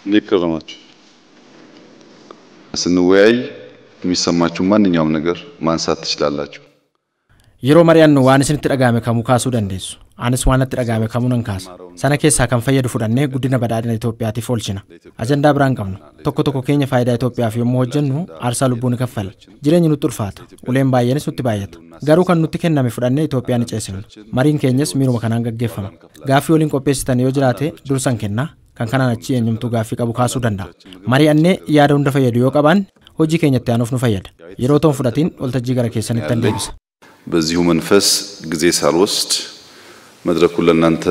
እንዴት ከረማችሁ? ስንወያይ የሚሰማችሁ ማንኛውም ነገር ማንሳት ትችላላችሁ። Yeroo mari'annu waan isinitti dhaga'ame kamuu kaasuu dandeessu. Anis waan natti dhaga'ame kamuu nan kaasa. Sana keessaa kan fayyadu fudhannee guddina badhaadhina Itoophiyaatiif oolchina. Ajandaa biraa hin qabnu. Tokko tokko keenya faayidaa Itoophiyaaf yommuu hojjennu aarsaa lubbuu ni kaffalla. Jireenyi nutti ulfaata. Uleen baay'eenis nutti baay'ata. Garuu kan nutti kenname fudhannee Itoophiyaa ni ceesifna. Mariin keenyas miiruma kanaan gaggeeffama. Gaaffii waliin qopheessitan yoo jiraate dursan kennaa. Kan kanaan achi eenyumtuu gaaffii qabu kaasuu danda'a. Mari'annee yaada hunda fayyadu yoo qabaanne hojii keenyatti aanuuf nu fayyada. Yeroo toon fudhatiin waltajjii gara keessanitti nan deebisa. በዚሁ መንፈስ ጊዜ ሳልወስድ መድረኩን ለእናንተ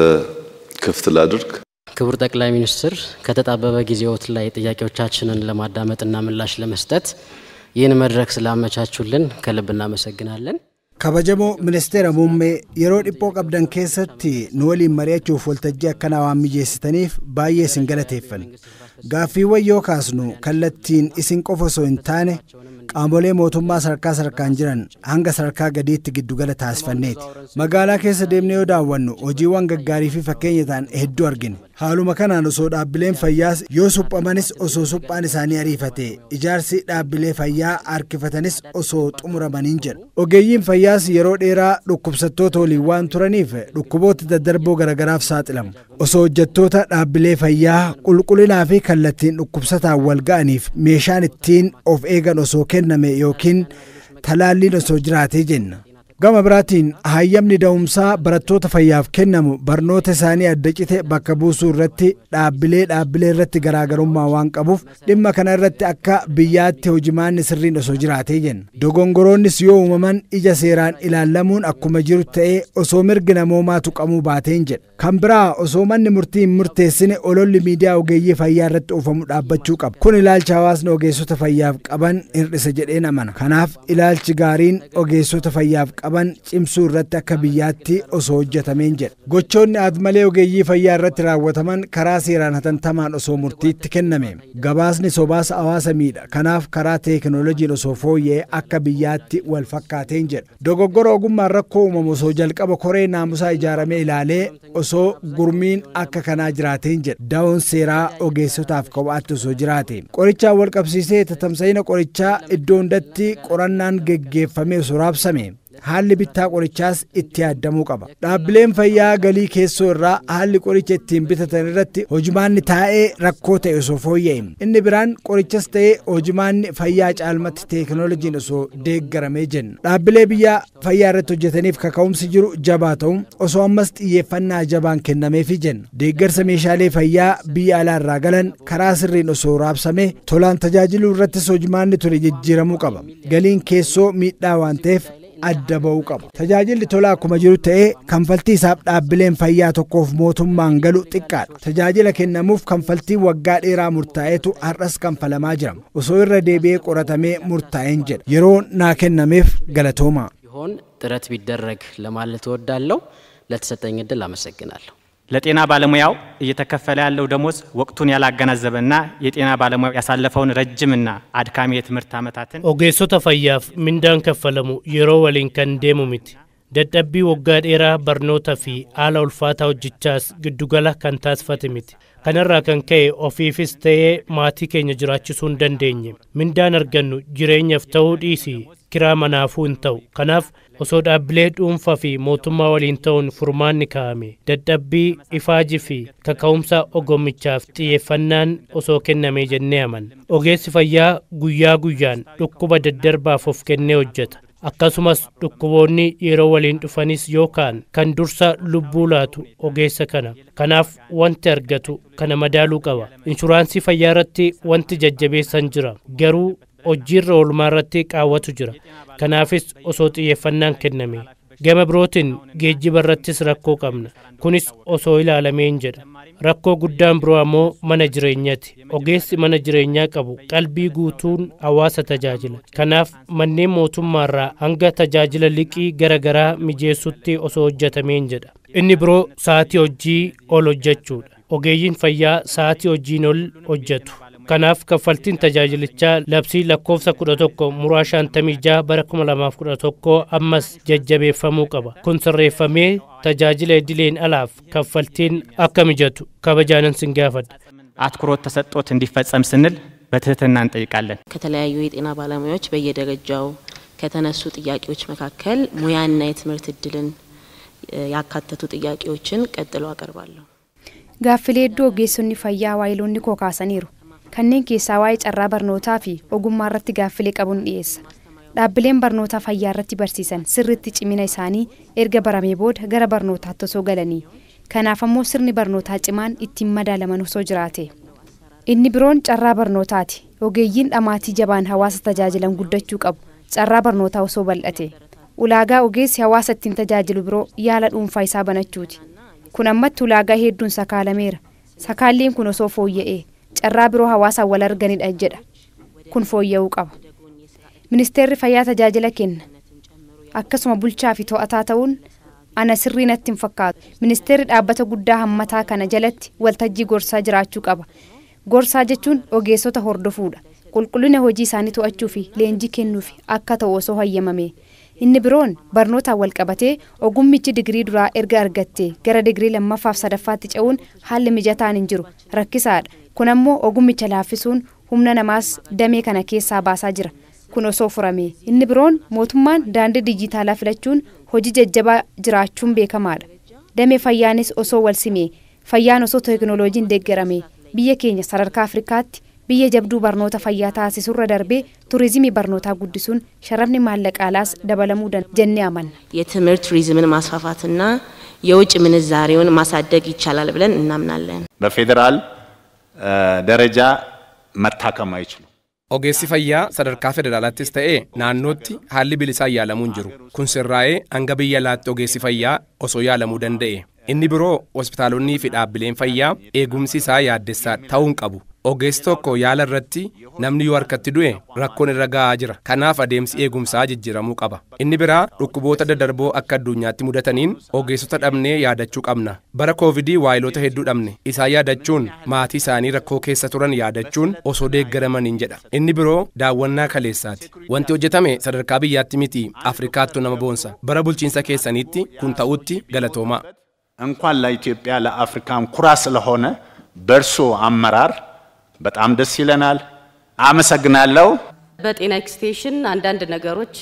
ክፍት ላድርግ። ክቡር ጠቅላይ ሚኒስትር፣ ከተጣበበ ጊዜዎት ላይ ጥያቄዎቻችንን ለማዳመጥና ምላሽ ለመስጠት ይህን መድረክ ስላመቻቹልን ከልብ እናመሰግናለን። Kabajamoo ministeera muummee, yeroo dhiphoo qabdan keessatti nu waliin mari'achuuf waltajjii akkanaa waan mijeessitaniif baay'ee isin galateeffanna. Gaaffiiwwan yoo kaasnu kallattiin isin qofa osoo hin taane qaamolee mootummaa sadarkaa sadarkaan jiran hanga sadarkaa gadiitti giddugala taasifanneeti. Magaalaa keessa deemnee yoo daawwannu hojiiwwan gaggaarii fi fakkeenya ta'an hedduu argine. Haaluma kanaan osoo dhaabbileen fayyaas yoo suphamanis osoo suphaan isaanii ariifate, ijaarsi dhaabbilee fayyaa harkifatanis osoo xumuramaniin jedhu. Ogeeyyiin fayyaas yeroo dheeraa dhukkubsattoota waliin waan turaniif dhukkuboota daddarboo garagaraaf saaxilamu. Osoo hojjettoota dhaabbilee fayyaa qulqullinaa fi kallattiin dhukkubsataan wal ga'aniif meeshaan ittiin of eegan osoo kenname yookiin talaalliin osoo jiraatee jenna. Gama biraatiin hayyamni da'umsaa barattoota fayyaaf kennamu barnoota isaanii adda cite bakka buusuu irratti dhaabbilee irratti garaagarummaa waan qabuuf dhimma kana irratti akka biyyaatti hojimaanni sirriin osoo jiraatee jenna. Dogongoroonnis yoo uumaman ija seeraan ilaallamuun akkuma jiru ta'ee osoo mirgi namoomaa tuqamuu baateen jedha. Kan biraa osoo manni murtii hin murteessine ololli miidiyaa ogeeyyii fayyaa irratti oofamu dhaabbachuu qaba. Kun ilaalcha hawaasni ogeessota fayyaaf qaban hir'isa jedheen amana. Kanaaf ilaalchi gaariin ogeessota fayyaaf qaban cimsuu irratti akka biyyaatti osoo hojjetameen jedha. Gochoonni aad-malee ogeeyyii fayyaa irratti raawwataman karaa seeraan hatantamaan osoo murtiitti kenname. Gabaasni sobaas hawaasa miidha. Kanaaf karaa teekinooloojiin osoo fooyya'ee akka biyyaatti wal fakkaateen jedha. Dogoggora ogummaan rakkoo uumamu osoo jalqaba koree naamusaa ijaaramee ilaalee osoo gurmiin akka kanaa jiraateen jedha. Da'oon seeraa ogeessotaaf kophaatti osoo jiraate. Qorichaan wal qabsiisee tatamsa'ina qorichaa iddoo hundatti qorannaan geggeeffamee osoo raabsame. Haalli bittaa qorichaas itti yaadamuu qaba. Dhaabbileen fayyaa galii keessoo irraa haalli qoricha ittiin bitatan irratti hojimaanni taa'ee rakkoo ta'e osoo fooyya'e. Inni biraan qorichas ta'ee hojimaanni fayyaa caalmatti teekinooloojiin osoo deeggaramee jenna. Dhaabbilee biyya fayyaa irratti hojjetaniif kaka'umsi jiru jabaa ta'u osoo ammas xiyyeeffannaa jabaan kennameefii jenna. Deeggarsa meeshaalee fayyaa biyya alaa irraa galan karaa sirriin osoo raabsame tolaan tajaajiluu irrattis hojimaanni ture jijjiiramuu qaba. Galiin keessoo miidhaa waan ta'eef adda ba'uu qaba. Tajaajilli tolaa akkuma jiru ta'ee kanfaltii isaaf dhaabbileen fayyaa tokkoof mootummaan galu xiqqaadha. Tajaajila kennamuuf kanfaltii waggaa dheeraa murtaa'etu har'as kanfalamaa jira. Osoo irra deebi'ee qoratamee murtaa'een jedha. Yeroo naa kennameef galatooma. ቢሆን ጥረት ቢደረግ ለማለት እወዳለሁ። ለተሰጠኝ እድል አመሰግናለሁ። ለጤና ባለሙያው እየተከፈለ ያለው ደሞዝ ወቅቱን ያላገናዘበና የጤና ባለሙያው ያሳለፈውን ረጅምና አድካሚ የትምህርት ዓመታትን Ogeessota fayyaaf mindaan kaffalamu yeroo waliin kan deemu miti. Dadhabbii waggaa dheeraa barnoota fi haala ulfaataa hojjechaas giddugala kan taasifate miti. Kanarraa kan ka'e ofiifis ta'ee maatii keenya jiraachisuu hin dandeenye. Mindaan argannu jireenyaaf ta'uu dhiisii kiraa manaafuu hin ta'u. Kanaaf osoo dhaabbilee dhuunfaa fi mootummaa waliin ta'uun furmaanni kaa'ame, dadhabbii, ifaajii fi kaka'umsa ogummichaaf xiyyeeffannaan osoo kenname jennee amanna. Ogeessi fayyaa guyyaa guyyaan dhukkuba daddarbaaf of kennee hojjeta. Akkasumas dhukkuboonni yeroo waliin dhufanis yookaan kan dursa lubbuu laatu ogeessa kana. Kanaaf wanti argatu kana madaaluu qaba. Inshuraansii fayyaa irratti wanti jajjabeessan jira. Garuu hojiirra oolmaa irratti qaawwatu jira. Kanaafis osoo xiyyeeffannaan kenname. Gama birootiin geejjiba irrattis rakkoo qabna. Kunis osoo ilaalameen jedha. Rakkoo guddaan biroo ammoo mana jireenyaati. Ogeessi mana jireenyaa qabu qalbii guutuun hawaasa tajaajila. Kanaaf manneen mootummaarraa hanga tajaajila liqii gara garaa mijeessutti osoo hojjetameen jedha. Inni biroo sa'aatii hojii ol hojjechuudha. Ogeeyyiin fayyaa sa'aatii hojiin ol hojjetu. Kanaaf kaffaltiin tajaajilichaa labsii lakkoofsa 11 muraa 56 bara 2011 ammas jajjabeeffamuu qaba. Kun sirreeffamee tajaajila idileen alaaf kaffaltiin akka mijatu kabajaanan sin gaafadha. አትኩሮት ተሰጥቶት እንዲፈጸም ስንል በትህትና እንጠይቃለን። ከተለያዩ የጤና ባለሙያዎች በየደረጃው ከተነሱ ጥያቄዎች መካከል ሙያና የትምህርት እድልን ያካተቱ ጥያቄዎችን ቀጥሎ አቀርባለሁ። Gaaffilee hedduu ogeessonni fayyaa waayiloonni koo kaasaniiru. Kanneen keessaa waa'ee carraa barnootaa fi ogummaa irratti gaaffilee qabuun dhiyeessa. Dhaabbileen barnoota fayyaa irratti barsiisan sirriitti cimina isaanii erga baramee booda gara barnootaatti osoo galanii. Kanaaf ammoo sirni barnootaa cimaan ittiin madaalaman osoo jiraate. Inni biroon carraa barnootaati. Ogeeyyiin dhamaatii jabaan hawaasa tajaajilan guddachuu qabu. Carraa barnootaa osoo bal'ate. Ulaagaa ogeessi hawaasa ittiin tajaajilu biroo yaala dhuunfaa isaa banachuuti. Kun ammatti ulaagaa hedduun sakaalameera. Sakaalliin kun osoo fooyya'ee carraa biroo hawaasaan wal arganidha jedha. Kun fooyya'uu qaba. Ministeerri fayyaa tajaajila kenna. Akkasuma bulchaa fi to'ataa ta'uun ana sirrii natti hin fakkaatu. Ministeerri dhaabbata guddaa hammataa kana jalatti waltajjii gorsaa jiraachuu qaba. Gorsaa jechuun ogeessota hordofuudha. Qulqullina hojii isaanii to'achuu fi leenjii kennuuf akka ta'u osoo hayyamame. Inni biroon barnootaan wal qabatee ogummichi digirii duraa erga argattee gara digirii lammaffaaf sadaffaatti ce'uun haalli mijataan hin jiru, rakkisaadha. Kun ammoo ogummicha laaffisuun humna namaas damee kana keessaa baasaa jira. Kun osoo furame. Inni biroon mootummaan daandii dijitaalaa filachuun hojii jajjabaa jiraachuun beekamaadha. Damee fayyaanis osoo wal simee, fayyaan osoo teekinooloojiin deeggarame, biyya keenya sadarkaa Afrikaatti biyya jabduu barnoota fayyaa taasisurra darbee turizimii barnootaa guddisuun sharafni maallaqa alaas dabalamuu jennee amanna. የትምህርት ቱሪዝምን ማስፋፋትና የውጭ ምንዛሬውን ማሳደግ ይቻላል ብለን እናምናለን። በፌዴራል ደረጃ መታከም አይችሉም። Ogeessi fayyaa sadarkaa federaalaattis ta'ee naannootti haalli bilisaa yaalamuu hin jiru. Kun sirraa'ee hanga biyya alaatti ogeessi fayyaa osoo yaalamuu danda'e. Inni biroo hospitaalonnii fi dhaabbileen fayyaa eegumsi isaa yaaddessaa ta'uu hin qabu. Ogeessi tokko yaala irratti namni yoo harkatti du'e rakkoon irra ga'aa jira. Kanaaf adeemsi eegumsaa jijjiiramuu qaba. Inni biraa dhukkuboota daddarboo akka addunyaatti mudataniin ogeessota dhabnee yaadachuu qabna. Bara koovidii waayiloota hedduu dhabne. Isaan yaadachuun maatii isaanii rakkoo keessa turan yaadachuun osoo deeggaramaniin jedha. Inni biroo daawwannaa kaleessaati. Wanti hojjetame sadarkaa biyyaatti miti Afrikaattu nama boonsa. Bara bulchiinsa keessaniitti kun ta'utti galatoomaa. እንኳን ለኢትዮጵያ ለአፍሪካም ኩራት ስለሆነ በእርሶ አመራር በጣም ደስ ይለናል። አመሰግናለሁ። በጤና ኤክስቴንሽን አንዳንድ ነገሮች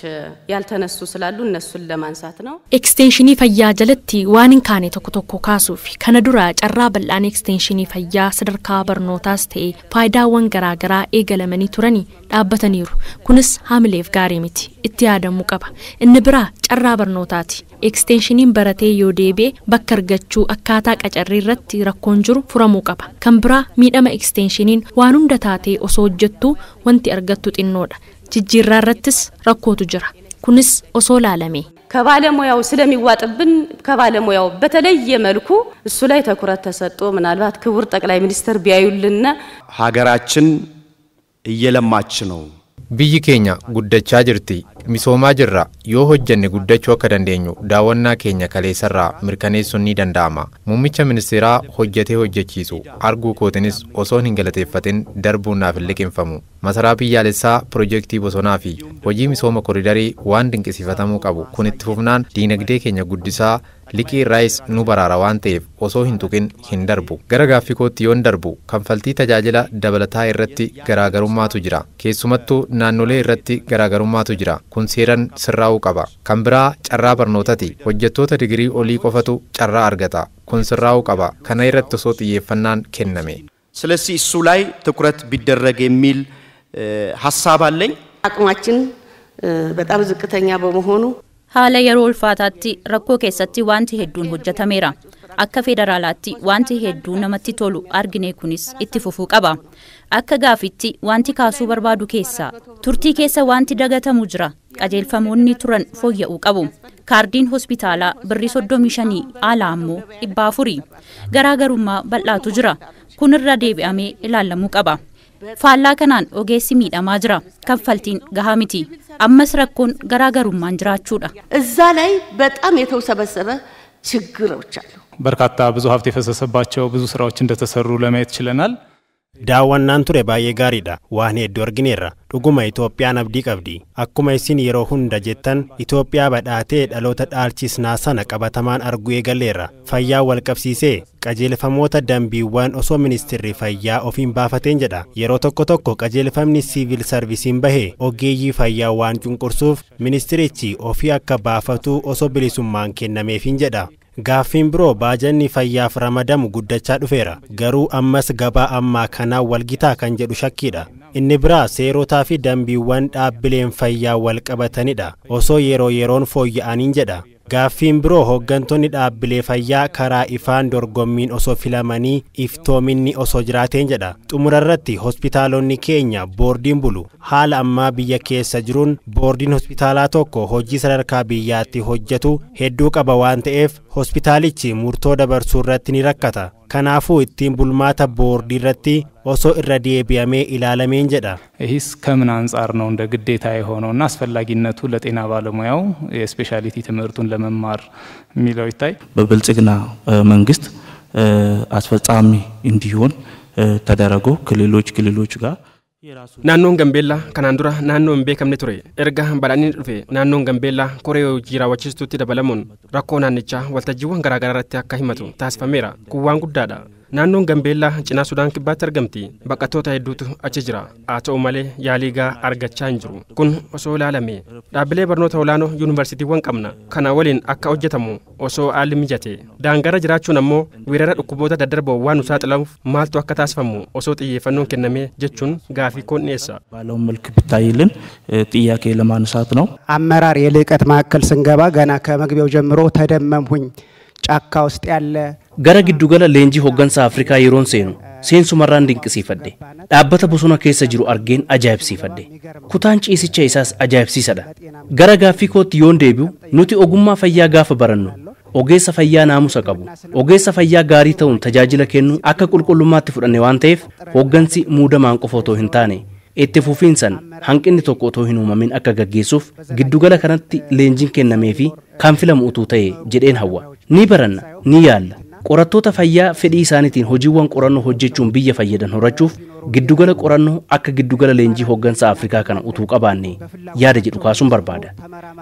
ያልተነሱ ስላሉ እነሱን ለማንሳት ነው። Eksteenshinii fayyaa jalatti waan hin kaane tokko tokko kaasuuf kana dura carraa bal'aan eksteenshinii fayyaa sadarkaa barnootaas ta'e faayidaawwan garaagaraa eegalamanii turanii dhaabbataniiru. Kunis haamileef gaarii miti, itti yaadamuu qaba. Inni biraa carraa barnootaati. Eksteenshiniin baratee yoo deebi'e bakka argachuu akkaataa qacarrii irratti rakkoon jiru furamuu qaba. Kan biraa miidhama eksteenshiniin waan hunda taatee osoo hojjettu wanti argattu xinnoodha. Jijjiirraa irrattis rakkootu jira. Kunis osoo laalame. ከባለሙያው ስለሚዋጥብን ከባለሙያው በተለየ መልኩ እሱ ላይ ትኩረት ተሰጥቶ ምናልባት ክቡር ጠቅላይ ሚኒስትር ቢያዩልን። ሀገራችን እየለማች ነው። Biyyi keenya guddachaa jirti. Misoomaa jirra. Yoo hojjenne guddachuu akka dandeenyu daawwannaa keenya kaleessarraa mirkaneessuun ni danda'ama. Muummicha ministeeraa hojjetee hojjechiisu arguu kootinis osoon hin galateeffatin darbuun naaf hin liqinfamu. Masaraa biyyaalessaa, piroojeektii bosonaa fi hojii misooma koriidarii waan dinqisiifatamuu qabu. Kun itti fufnaan diinagdee keenya guddisaa, liqii irraayis nu baraara waan ta'eef osoo hin tuqin hin darbu. Gara gaaffii kootti yoon darbu, kanfaltii tajaajila dabalataa irratti garaagarummaatu jira. Keessumattuu naannolee irratti garaagarummaatu jira. Kun seeran sirraa'uu qaba. Kan biraa carraa barnootati. Hojjettoota digirii olii qofatu carraa argata. Kun sirraa'uu qaba. Kana irratti osoo xiyyeeffannaan kenname. ስለዚህ እሱ ላይ ትኩረት ቢደረግ የሚል ሀሳብ አለኝ። አቅማችን በጣም ዝቅተኛ በመሆኑ Haala yeroo ulfaataatti rakkoo keessatti wanti hedduun hojjetameera. Akka federaalaatti wanti hedduu namatti tolu argine, kunis itti fufuu qaba. Akka gaafitti wanti kaasuu barbaadu keessaa turtii keessa wanti dagatamu jira. Qajeelfamoonni turan fooyya'uu qabu. Kaardiin hospitaalaa birrii 35, alaa ammoo 400. Garaagarummaa bal'aatu jira. Kun irra deebi'amee ilaalamuu qaba. Faallaa kanaan ogeessi miidhamaa jira. Kaffaltiin gahaa miti. Ammas rakkoon garaagarummaan jiraachuudha. እዛ ላይ በጣም የተውሰበሰበ ችግሮች አሉ። በርካታ ብዙ ሀብት የፈሰሰባቸው ብዙ ስራዎች እንደተሰሩ ለማየት ችለናል። Daawwannaan ture baay'ee gaariidha. Waan hedduu argineerra. Dhuguma Itoophiyaan abdii qabdi. Akkuma isin yeroo hunda jettan Itoophiyaa badhaatee dhaloota dhaalchisnaa sana qabatamaan arguu eegalleerra. Fayyaa wal qabsiisee qajeelfamoota dambiiwwan osoo ministeerri fayyaa ofiin baafateen jedha. Yeroo tokko tokko qajeelfamni siivil sarvisiin bahe ogeeyyii fayyaa waan cunqursuuf ministerichi ofii akka baafatu osoo bilisummaan kennameefin jedha. Gaaffiin biroo baajanni fayyaaf ramadamu guddachaa dhufeera. Garuu ammas gabaa ammaa kanaa walgitaa kan jedhu shakkiidha. Inni biraa seerotaa fi dambiiwwan dhaabbileen fayyaa wal qabatanidha. Osoo yeroo yeroon fooyya'aniin jedha. Gaaffiin biroo hooggantoonni dhaabbilee fayyaa karaa ifaan dorgommiin osoo filamanii iftoominni osoo jiraateen jedha. Xumurarratti hospitaalonni keenya boordiin bulu. Haala ammaa biyya keessa jiruun boordiin hospitaalaa tokko hojii sadarkaa biyyaatti hojjetu hedduu qaba waan ta'eef hospitaalichi murtoo dabarsuu irratti ni rakkata. Kanaafuu ittiin bulmaata boordii irratti osoo irra deebi'amee ilaalameen jedha. ይህስ ከምን አንጻር ነው እንደ ግዴታ የሆነውና አስፈላጊነቱ ለጤና ባለሙያው የስፔሻሊቲ ትምህርቱን ለመማር የሚለው ይታይ። በብልጽግና መንግስት አስፈጻሚ እንዲሆን ተደረጎ ክልሎች ክልሎች ጋር Naannoon Gambeellaa kanaan dura naannoo hin beekamne ture. Erga badhaadhinni dhufe naannoon Gambeellaa koree hojii raawwachiistuutti dabalamuun rakkoo naannichaa waltajjiiwwan garaagaraa irratti akka himatu taasifameera. Kun waan guddaadha. Naannoon Gambeellaa cinaa Sudaan Kibbaatti argamti. Baqattoota hedduutu achi jira. Haa ta'u malee yaalii gahaa argachaa hin jiru. Kun osoo ilaalame dhaabbilee barnoota olaanoo yuunivarsiitiiwwan qabna. Kana waliin akka hojjetamu osoo haalli mijate. Daangarra jiraachuun ammoo weerara dhukkuboota daddarboo waan nu saaxilamuuf maaltu akka taasifamu osoo xiyyeeffannoon kenname jechuun gaafii koon dhiyeessa. ባለው መልክ ቢታይልን ጥያቄ ለማንሳት ነው። አመራር የልዕቀት ማዕከል ስንገባ ገና ከመግቢያው ጀምሮ ተደመምሁኝ። ጫካ ውስጥ ያለ Gara giddugala leenjii hooggansa Afrikaa yeroon seenu seensumarraan dinqisiifadhe. Dhaabbata bosona keessa jiru argeen ajaa'ibsiifadhe. Kutaan ciisicha isaas ajaa'ibsiisadha. Gara gaaffii kootti yoon deebi'u nuti ogummaa fayyaa gaafa barannu ogeessa fayyaa naamusa qabu ogeessa fayyaa gaarii ta'uun tajaajila kennu akka qulqullummaatti fudhanne waan ta'eef hooggansi muudamaan qofa otoo hin taane itti fufiinsan hanqinni tokko otoo hin uumamin akka gaggeessuuf giddugala kanatti leenjiin kennamee fi kan filamu utuu ta'e jedheen hawwa. Ni baranna, ni yaalla. Qorattoota fayyaa fedhii isaaniitiin hojiiwwan qorannoo hojjechuun biyya fayyadan horachuuf giddugala qorannoo akka giddugala leenjii hooggansa Afrikaa kana utuu qabaanne yaada jedhu kaasuun barbaada.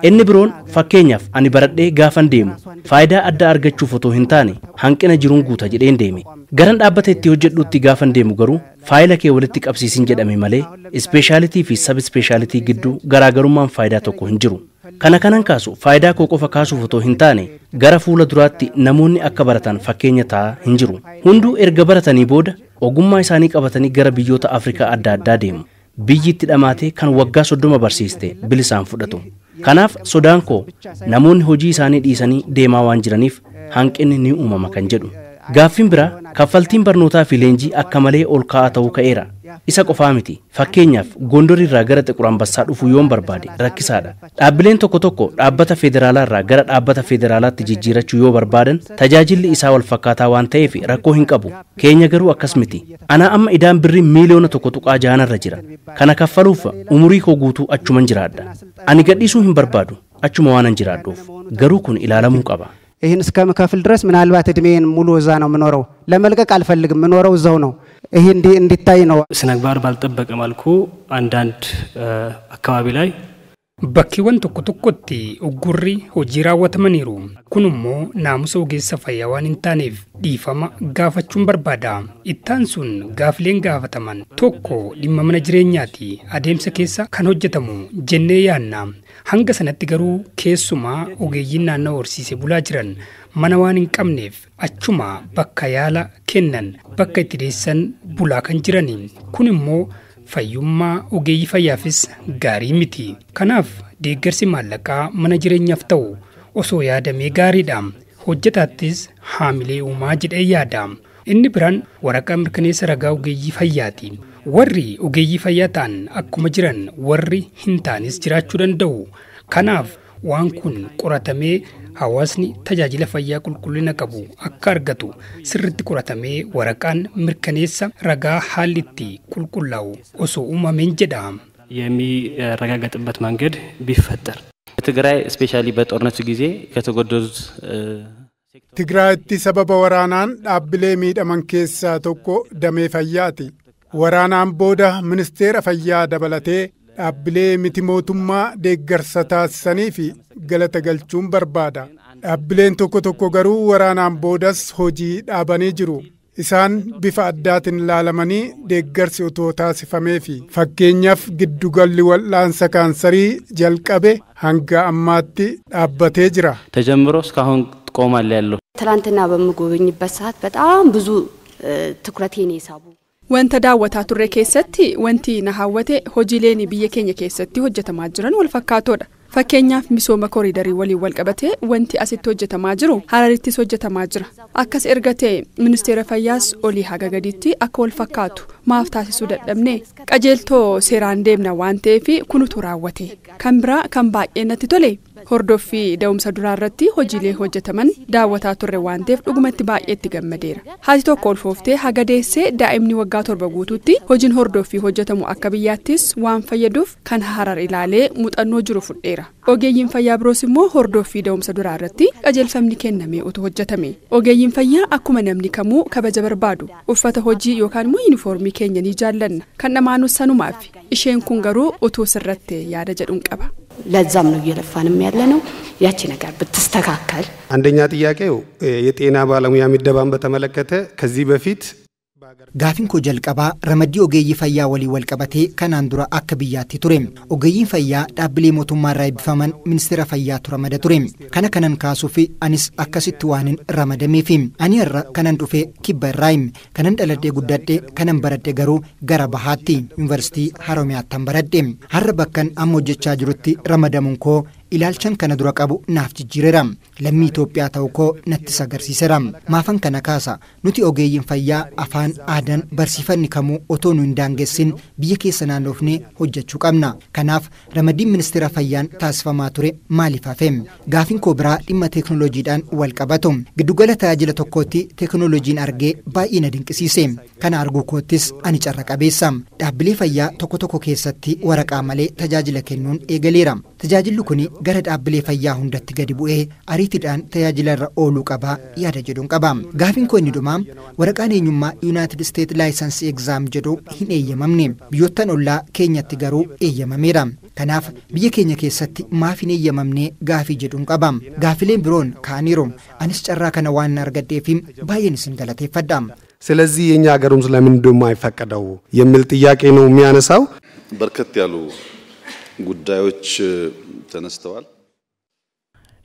Inni biroon fakkeenyaaf ani baradhee gaafan deemu faayidaa addaa argachuuf otoo hin taane hanqina jiruun guuta jedheen deeme. Garan dhaabbata itti hojjedhutti gaafan deemu garuu faayila kee walitti qabsiisin jedhame malee ispeeshaalitii fi sab ispeeshaalitii gidduu garaagarummaan faayidaa tokko hin jiru. Kana kanan kaasu faayidaa koo qofa kaasuuf otoo hin taane gara fuula duraatti namoonni akka baratan fakkeenya ta'aa hin jiru. Hunduu erga baratanii booda ogummaa isaanii qabatanii gara biyyoota Afrikaa adda addaa deemu. Biyyi itti dhamaatee kan waggaa 30 barsiiste bilisaan fudhatu. Kanaaf sodaan koo namoonni hojii isaanii dhiisanii deemaa waan jiraniif hanqinni ni uumama kan jedhu. Gaaffiin biraa kaffaltiin barnootaa fi leenjii akka malee ol ka'aa ta'uu ka'eera. Isa qofaa miti. Fakkeenyaaf Gondor irraa gara Xiqur Ambassaa dhufuu yoon barbaade rakkisaadha. Dhaabbileen tokko tokko dhaabbata federaalaa irraa gara dhaabbata federaalaatti jijjiirachuu yoo barbaadan tajaajilli isaa wal fakkaataa waan ta'eef rakkoo hin qabu. Keenya garuu akkas miti. Ana amma idaan birrii miiliyoona 1.6 irra jira. Kana kaffaluuf umurii koo guutuu achuman jiraadha. Ani gadhiisuu hin barbaadu. Achuma waanan jiraadhuuf. Garuu kun ilaalamuu qaba. ይህን እስከምከፍል ድረስ ምናልባት እድሜን ሙሉ እዛ ነው የምኖረው። ለመልቀቅ አልፈልግም፣ የምኖረው እዛው ነው። ይሄ እንዲታይ ነው። ስነ ምግባር ባልጠበቀ መልኩ አንዳንድ አካባቢ ላይ Bakkeewwan tokko tokkotti uggurri hojii raawwatamaniiru. Kun immoo naamusa ogeessa fayyaa waan hin taaneef dhiifama gaafachuun barbaada. Ittaan sun gaafileen gaafataman tokko dhimma mana jireenyaati. Adeemsa keessa kan hojjetamu jennee yaadna. Hanga sanatti garuu keessumaa ogeeyyiin naannoo horsiisee bulaa jiran mana waan hin qabneef achuma bakka yaala kennan bakka itti deessan bulaa kan jirani. Kun immoo fayyummaa ogeeyyii fayyaafis gaarii miti. Kanaaf deeggarsi maallaqaa mana jireenyaaf ta'u osoo yaadamee gaariidha. Hojjetaattis haamilee uumaa jedhee yaada. Inni biraan waraqaa mirkaneessa ragaa ogeeyyii fayyaati. Warri ogeeyyii fayyaa ta'an akkuma jiran warri hin taanes jiraachuu danda'u. Kanaaf waan kun qoratamee hawaasni tajaajila fayyaa qulqullina qabu akka argatu sirriitti qoratamee waraqaan mirkaneessa ragaa haalli itti qulqullaa'u osoo uumameen jedha. የሚረጋገጥበት መንገድ ቢፈጠር ትግራይ ስፔሻሊ በጦርነቱ ጊዜ ከተጎዱት Tigraayitti sababa waraanaan dhaabbilee miidhaman keessaa tokko damee fayyaati. Waraanaan booda ministeera fayyaa dabalatee dhaabbilee miti mootummaa deeggarsa taasisanii fi galata galchuun barbaada. Dhaabbileen tokko tokko garuu waraanaan boodas hojii dhaabanii jiru. Isaan bifa addaatiin ilaalamanii deeggarsi otoo taasifameefi. Fakkeenyaaf giddugalli wal'aansa kaansarii jalqabe hanga ammaatti dhaabbatee jira. ተጀምሮ እስካሁን ቆሟል ያለው ትላንትና በምጎበኝበት ሰዓት በጣም ብዙ ትኩረቴን የሳቡ Wanta daawwataa turre keessatti wanti na hawwate hojiileen biyya keenya keessatti hojjetamaa jiran wal fakkaatoodha. Fakkeenyaaf misooma koriidarii waliin wal qabatee wanti asitti hojjetamaa jiru Hararittis hojjetamaa jira. Akkas erga ta'e ministeera fayyaas olii haga gadiitti akka wal fakkaatu maaf taasisuu dadhabne qajeeltoo seeraan deemna waan ta'eef kunutu raawwate. Kan biraa kan baay'ee natti tole hordoffii da'umsa duraa irratti hojiilee hojjetaman daawwataa turre waan ta'eef dhugumatti baay'ee itti gammadeera. Haati tokko ulfooftee haga deessee daa'imni waggaa 7 guutuutti hojiin hordoffii hojjetamu akka biyyaattis waan fayyaduuf kan Harar ilaalee muuxannoo jiru fudheera. Ogeeyyiin fayyaa biroos immoo hordoffii da'umsa duraa irratti qajeelfamni kennamee utuu hojjetame. Ogeeyyiin fayyaa akkuma namni kamuu kabaja barbaadu. Uffata hojii yookaan immoo yuunifoormii keenya ni jaallanna. Kan dhamaanus sanumaaf. Isheen kun garuu utuu sirratte yaada jedhuun qaba. ለዛም ነው እየለፋንም ያለነው ያቺ ነገር ብትስተካከል። አንደኛ ጥያቄው የጤና ባለሙያ ምደባን በተመለከተ ከዚህ በፊት Gaafiin koo jalqabaa ramaddii ogeeyyii fayyaa waliin wal qabatee kanaan dura akka biyyaatti ture. Ogeeyyiin fayyaa dhaabbilee mootummaa irraa eebbifaman ministeera fayyaatu ramada ture. Kana kanan kaasuuf anis akkasitti waanin ramadameef. Ani irra kanan dhufe kibba irraayi. Kanan dhaladhee guddadhe kanan baradhe garuu gara bahaatti yuunivarsiitii Haromiyaattan baradhe. Har'a bakkan amma hojjechaa jirutti ramadamuun koo ilaalchan kana dura qabu naaf jijjiireera. Lammii Itoophiyaa ta'uu koo nattis agarsiiseera. Maafan kana kaasa nuti ogeeyyiin fayyaa afaan aadaan barsiifanni kamuu otoo nu hin daangessin biyya keessa naannofnee hojjechuu qabna. Kanaaf ramaddiin ministeera fayyaan taasifamaa ture maaliif hafe? Gaafiin koo biraa dhimma teekinooloojiidhaan wal qabatu. Giddugala tajaajila tokkootti teekinooloojiin argee baay'ee na dinqisiise. Kana arguu koottis ani carra qabeessa. Dhaabbilee fayyaa tokko tokko keessatti waraqaa malee tajaajila kennuun eegaleera. Tajaajilli kun gara dhaabbilee fayyaa hundatti gadi bu'ee ariitiidhaan tajaajila irra ooluu qaba yaada jedhuun qaba. Gaafiin koo inni dhumaa waraqaan eenyummaa United States License Exam jedhu hin eeyyamamne. Biyyoottan ollaa keenyatti garuu eeyyamameera. Kanaaf biyya keenya keessatti maaf hin eeyyamamne gaafii jedhuun qaba. Gaafileen biroon ka'aniiru. Anis carraa kana waan argadheef baay'een isin galateeffadha. ስለዚህ የኛ ሀገሩም ስለምን እንደማይፈቀደው የሚል ጥያቄ ነው የሚያነሳው። በርከት ያሉ ጉዳዮች ተነስተዋል።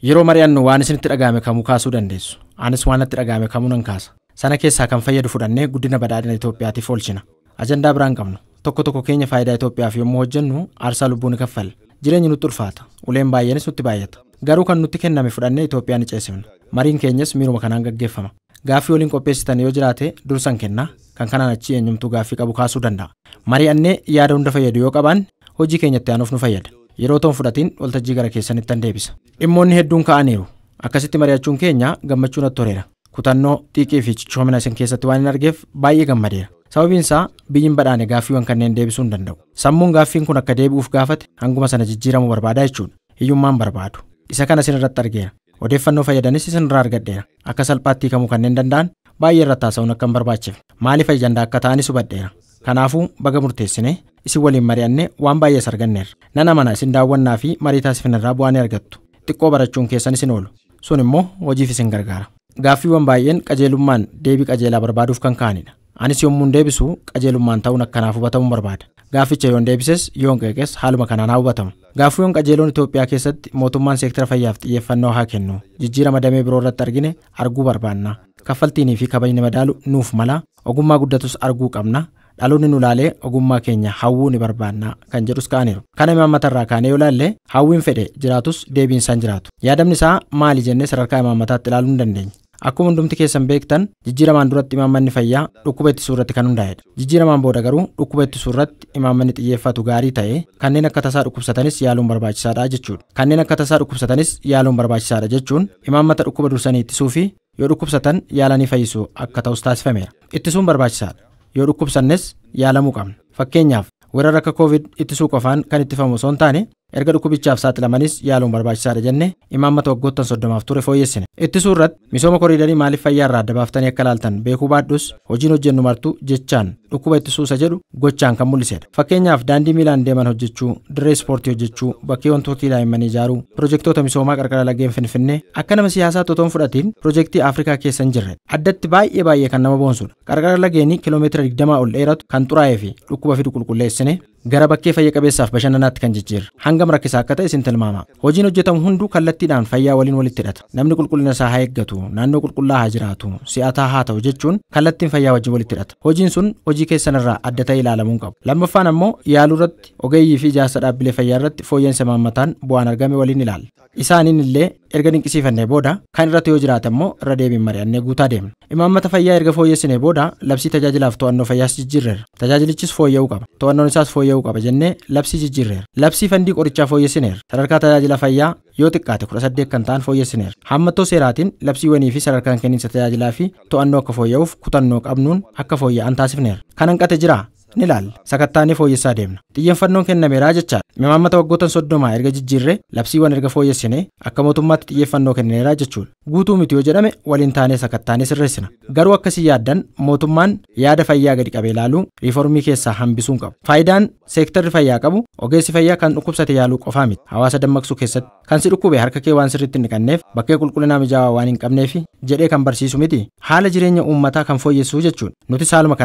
Yeroo mari'annu waan isinitti dhaga'ame kamuu kaasuu dandeessu. Anis waan natti dhaga'ame kamuu nan kaasa. Sana keessaa kan fayyadu fudhannee guddina badhaadhina Itoophiyaatiif oolchina. Ajandaa biraan qabnu. Tokko tokko keenya faayidaa Itoophiyaaf yommuu hojjennu aarsaa lubbuu ni kaffalla. Jireenyi nutti ulfaata. Uleen baay'eenis nutti baay'ata. Garuu kan nutti kenname fudhannee Itoophiyaa ni ceesifna. Mariin keenyas miiruma kanaan gaggeeffama. Gaaffii waliin qopheessitan yoo jiraate dursan kenna. Kan kanaan achi eenyumtuu gaaffii qabu kaasuu danda'a. Mari'annee yaada hunda fayyadu yoo qabaanne hojii keenyatti aanuuf nu fayyada. Yeroo toon fudhatiin waltajjii gara keessanitti tan deebisa. Dhimmoonni hedduun ka'aniiru. Akkasitti mari'achuun keenya gammachuu natti toleera. Kutannoo xiiqii fi cichoomina isin keessatti waan hin argeef baay'ee gammadeera. Sababiin isaa biyyiin badhaane gaaffiiwwan kanneen deebisuu hin danda'u. Sammuun gaaffiin kun akka deebi'uuf gaafate hanguma sana jijjiiramuu barbaada jechuudha. Hiyyummaan barbaadu. Isa kana isin irratti argeera. Odeeffannoo fayyadanis isin irraa argadheera. Akka salphaatti hiikamuu kanneen danda'an baay'ee irratti haasa'uun akka hin barbaachifne. Maaliif ajandaa akka ta'anis hubadheera. Kanaafuu baga murteessine isin waliin mari'annee waan baay'ees arganneerra. Nan amana isin daawwannaa fi marii taasifne irraa bu'aa ni argattu. Xiqqoo barachuun keessan isin oolu. Sun immoo hojiif isin gargaara. Gaaffiiwwan baay'een qajeelummaan deebii qajeelaa barbaaduuf kan ka'anidha. Anis yommuun deebisu qajeelummaan ta'uun akkanaaf hubatamuu barbaada. Gaafficha yoon deebises yoon qeeqes haaluma kanaan haa hubatamu. Gaaffiiwwan qajeeloon Itoophiyaa keessatti mootummaan seektara fayyaaf xiyyeeffannoo haa kennu. Jijjiirama damee biroo irratti argine arguu barbaanna. Kaffaltiinii fi kabajni madaalu nuuf mala. Ogummaa guddatus arguu qabna. Dhaloonni nu laalee ogummaa keenya hawwuu ni barbaanna kan jedhus ka'aniiru. Kana imaammata irraa kaanee yoo ilaalle hawwiin fedhe jiraatus deebiin isaan jiraatu. Yaadamni isaa maali jennee sadarkaa imaammataatti ilaaluu hin dandeenye. Akkuma hundumti keessan beektan jijjiiramaan duratti imaammanni fayyaa dhukkuba ittisuu irratti kan hundaa'edha. Jijjiiramaan booda garuu dhukkuba ittisuu irratti imaammanni xiyyeeffatu gaarii ta'e kanneen akka tasaa dhukkubsatanis yaaluun barbaachisaadha jechuudha. Kanneen akka tasaa dhukkubsatanis yaaluun barbaachisaadha jechuun imaammata dhukkuba dursanii ittisuu fi yoo dhukkubsatan yaalanii fayyisuu akka ta'us taasifameera. Ittisuun barbaachisaadha. Yoo dhukkubsannes yaalamuu qabna. Fakkeenyaaf weerara akka COVID ittisuu qofaan kan ittifamu osoo hin taane Erga dhukkubichaaf saaxilamanis yaaluun barbaachisaadha jennee imaammata waggoottan 30 ture fooyyessine. Ittisuu irratti misooma koriidarii maaliif fayyaa irraa adda baaftanii akka ilaaltan beekuu baadhus hojiin hojjennu martuu jechaan dhukkuba ittisuu isa jedhu gochaan kan mul'isedha. Fakkeenyaaf daandii miilaan deeman hojjechuu, dirree ispoortii hojjechuu, bakkeewwan turtii daa'immanii ijaaruu, pirojektoota misoomaa qarqara laggeen Finfinnee akka nama siyaasaa otoo hin fudhatiin pirojektii Afrikaa keessa hin jirre. Addatti baay'ee baay'ee kan nama boonsudha. Qarqara lageenii kiiloomeetira 20 ol dheeratu kan xuraa'ee fi dhukkuba fidu qulqulleessine gara bakkee fayya qabeessaaf bashannanaatti kan jijjiirre. Hangam rakkisaa akka ta'e isin tilmaama. Hojiin hojjetamu hunduu kallattiidhaan fayyaa waliin walitti hidhata. Namni qulqullina isaa haa eeggatu, naannoo qulqullaa haa jiraatu, si'ataa haa ta'u jechuun kallattiin fayyaa wajjin walitti hidhata. Hojiin sun hojii keessan irraa adda ta'e ilaalamuu qabu. Lammaffaan ammoo yaaluu irratti ogeeyyii fi ijaarsa dhaabbilee fayyaa irratti fooyya'insa imaammataan bu'aan argame waliin ilaalla. Isaaniin illee erga dinqisiifannee booda kan irratti yoo jiraate immoo irra deebiin mari'annee guutaa deemna. Imaammata fayyaa erga fooyyessinee booda labsii tajaajilaaf to'annoo fayyaas jijjiirreerra. Tajaajilichis fooyya'uu qaba. To'annoon isaas fooyya'uu qaba jennee labsii jijjiirreerra. Labsii fandii qorichaa fooyyessineerra. Sadarkaa tajaajila fayyaa yoo xiqqaate 18 kan ta'an fooyyessineerra. Hammattoo seeraatiin labsiiwwanii fi sadarkaan kenniinsa tajaajilaa fi to'annoo akka fooyya'uuf kutannoo qabnuun akka fooyya'an taasifneerra. Kan hanqate jiraa? Ni ilaalla. Sakattaanee fooyyessaa deemna. Xiyyeeffannoon kennameeraa jechaadha. Imaammata waggoottan 30 erga jijjiirree labsiiwwan erga fooyyessine akka mootummaatti xiyyeeffannoo kenneeraa jechuudha. Guutuu miti yoo jedhame waliin taanee sakattaanee sirreessina. Garuu akkasii yaaddan mootummaan yaada fayyaa gadi qabee ilaaluu riiformii keessaa hambisuun qabu. Faayidaan seektarri fayyaa qabu ogeessi fayyaa kan dhukkubsate yaaluu qofaa miti. Hawaasa dammaqsuu keessatti kan si dhukkube harka kee waan sirriitti hin dhiqanneef bakkee qulqullinaa mijaawaa waan hin qabneef jedhee kan barsiisu miti. Haala jireenya uummataa kan fooyyessuu jechuudha. Nuti saaluma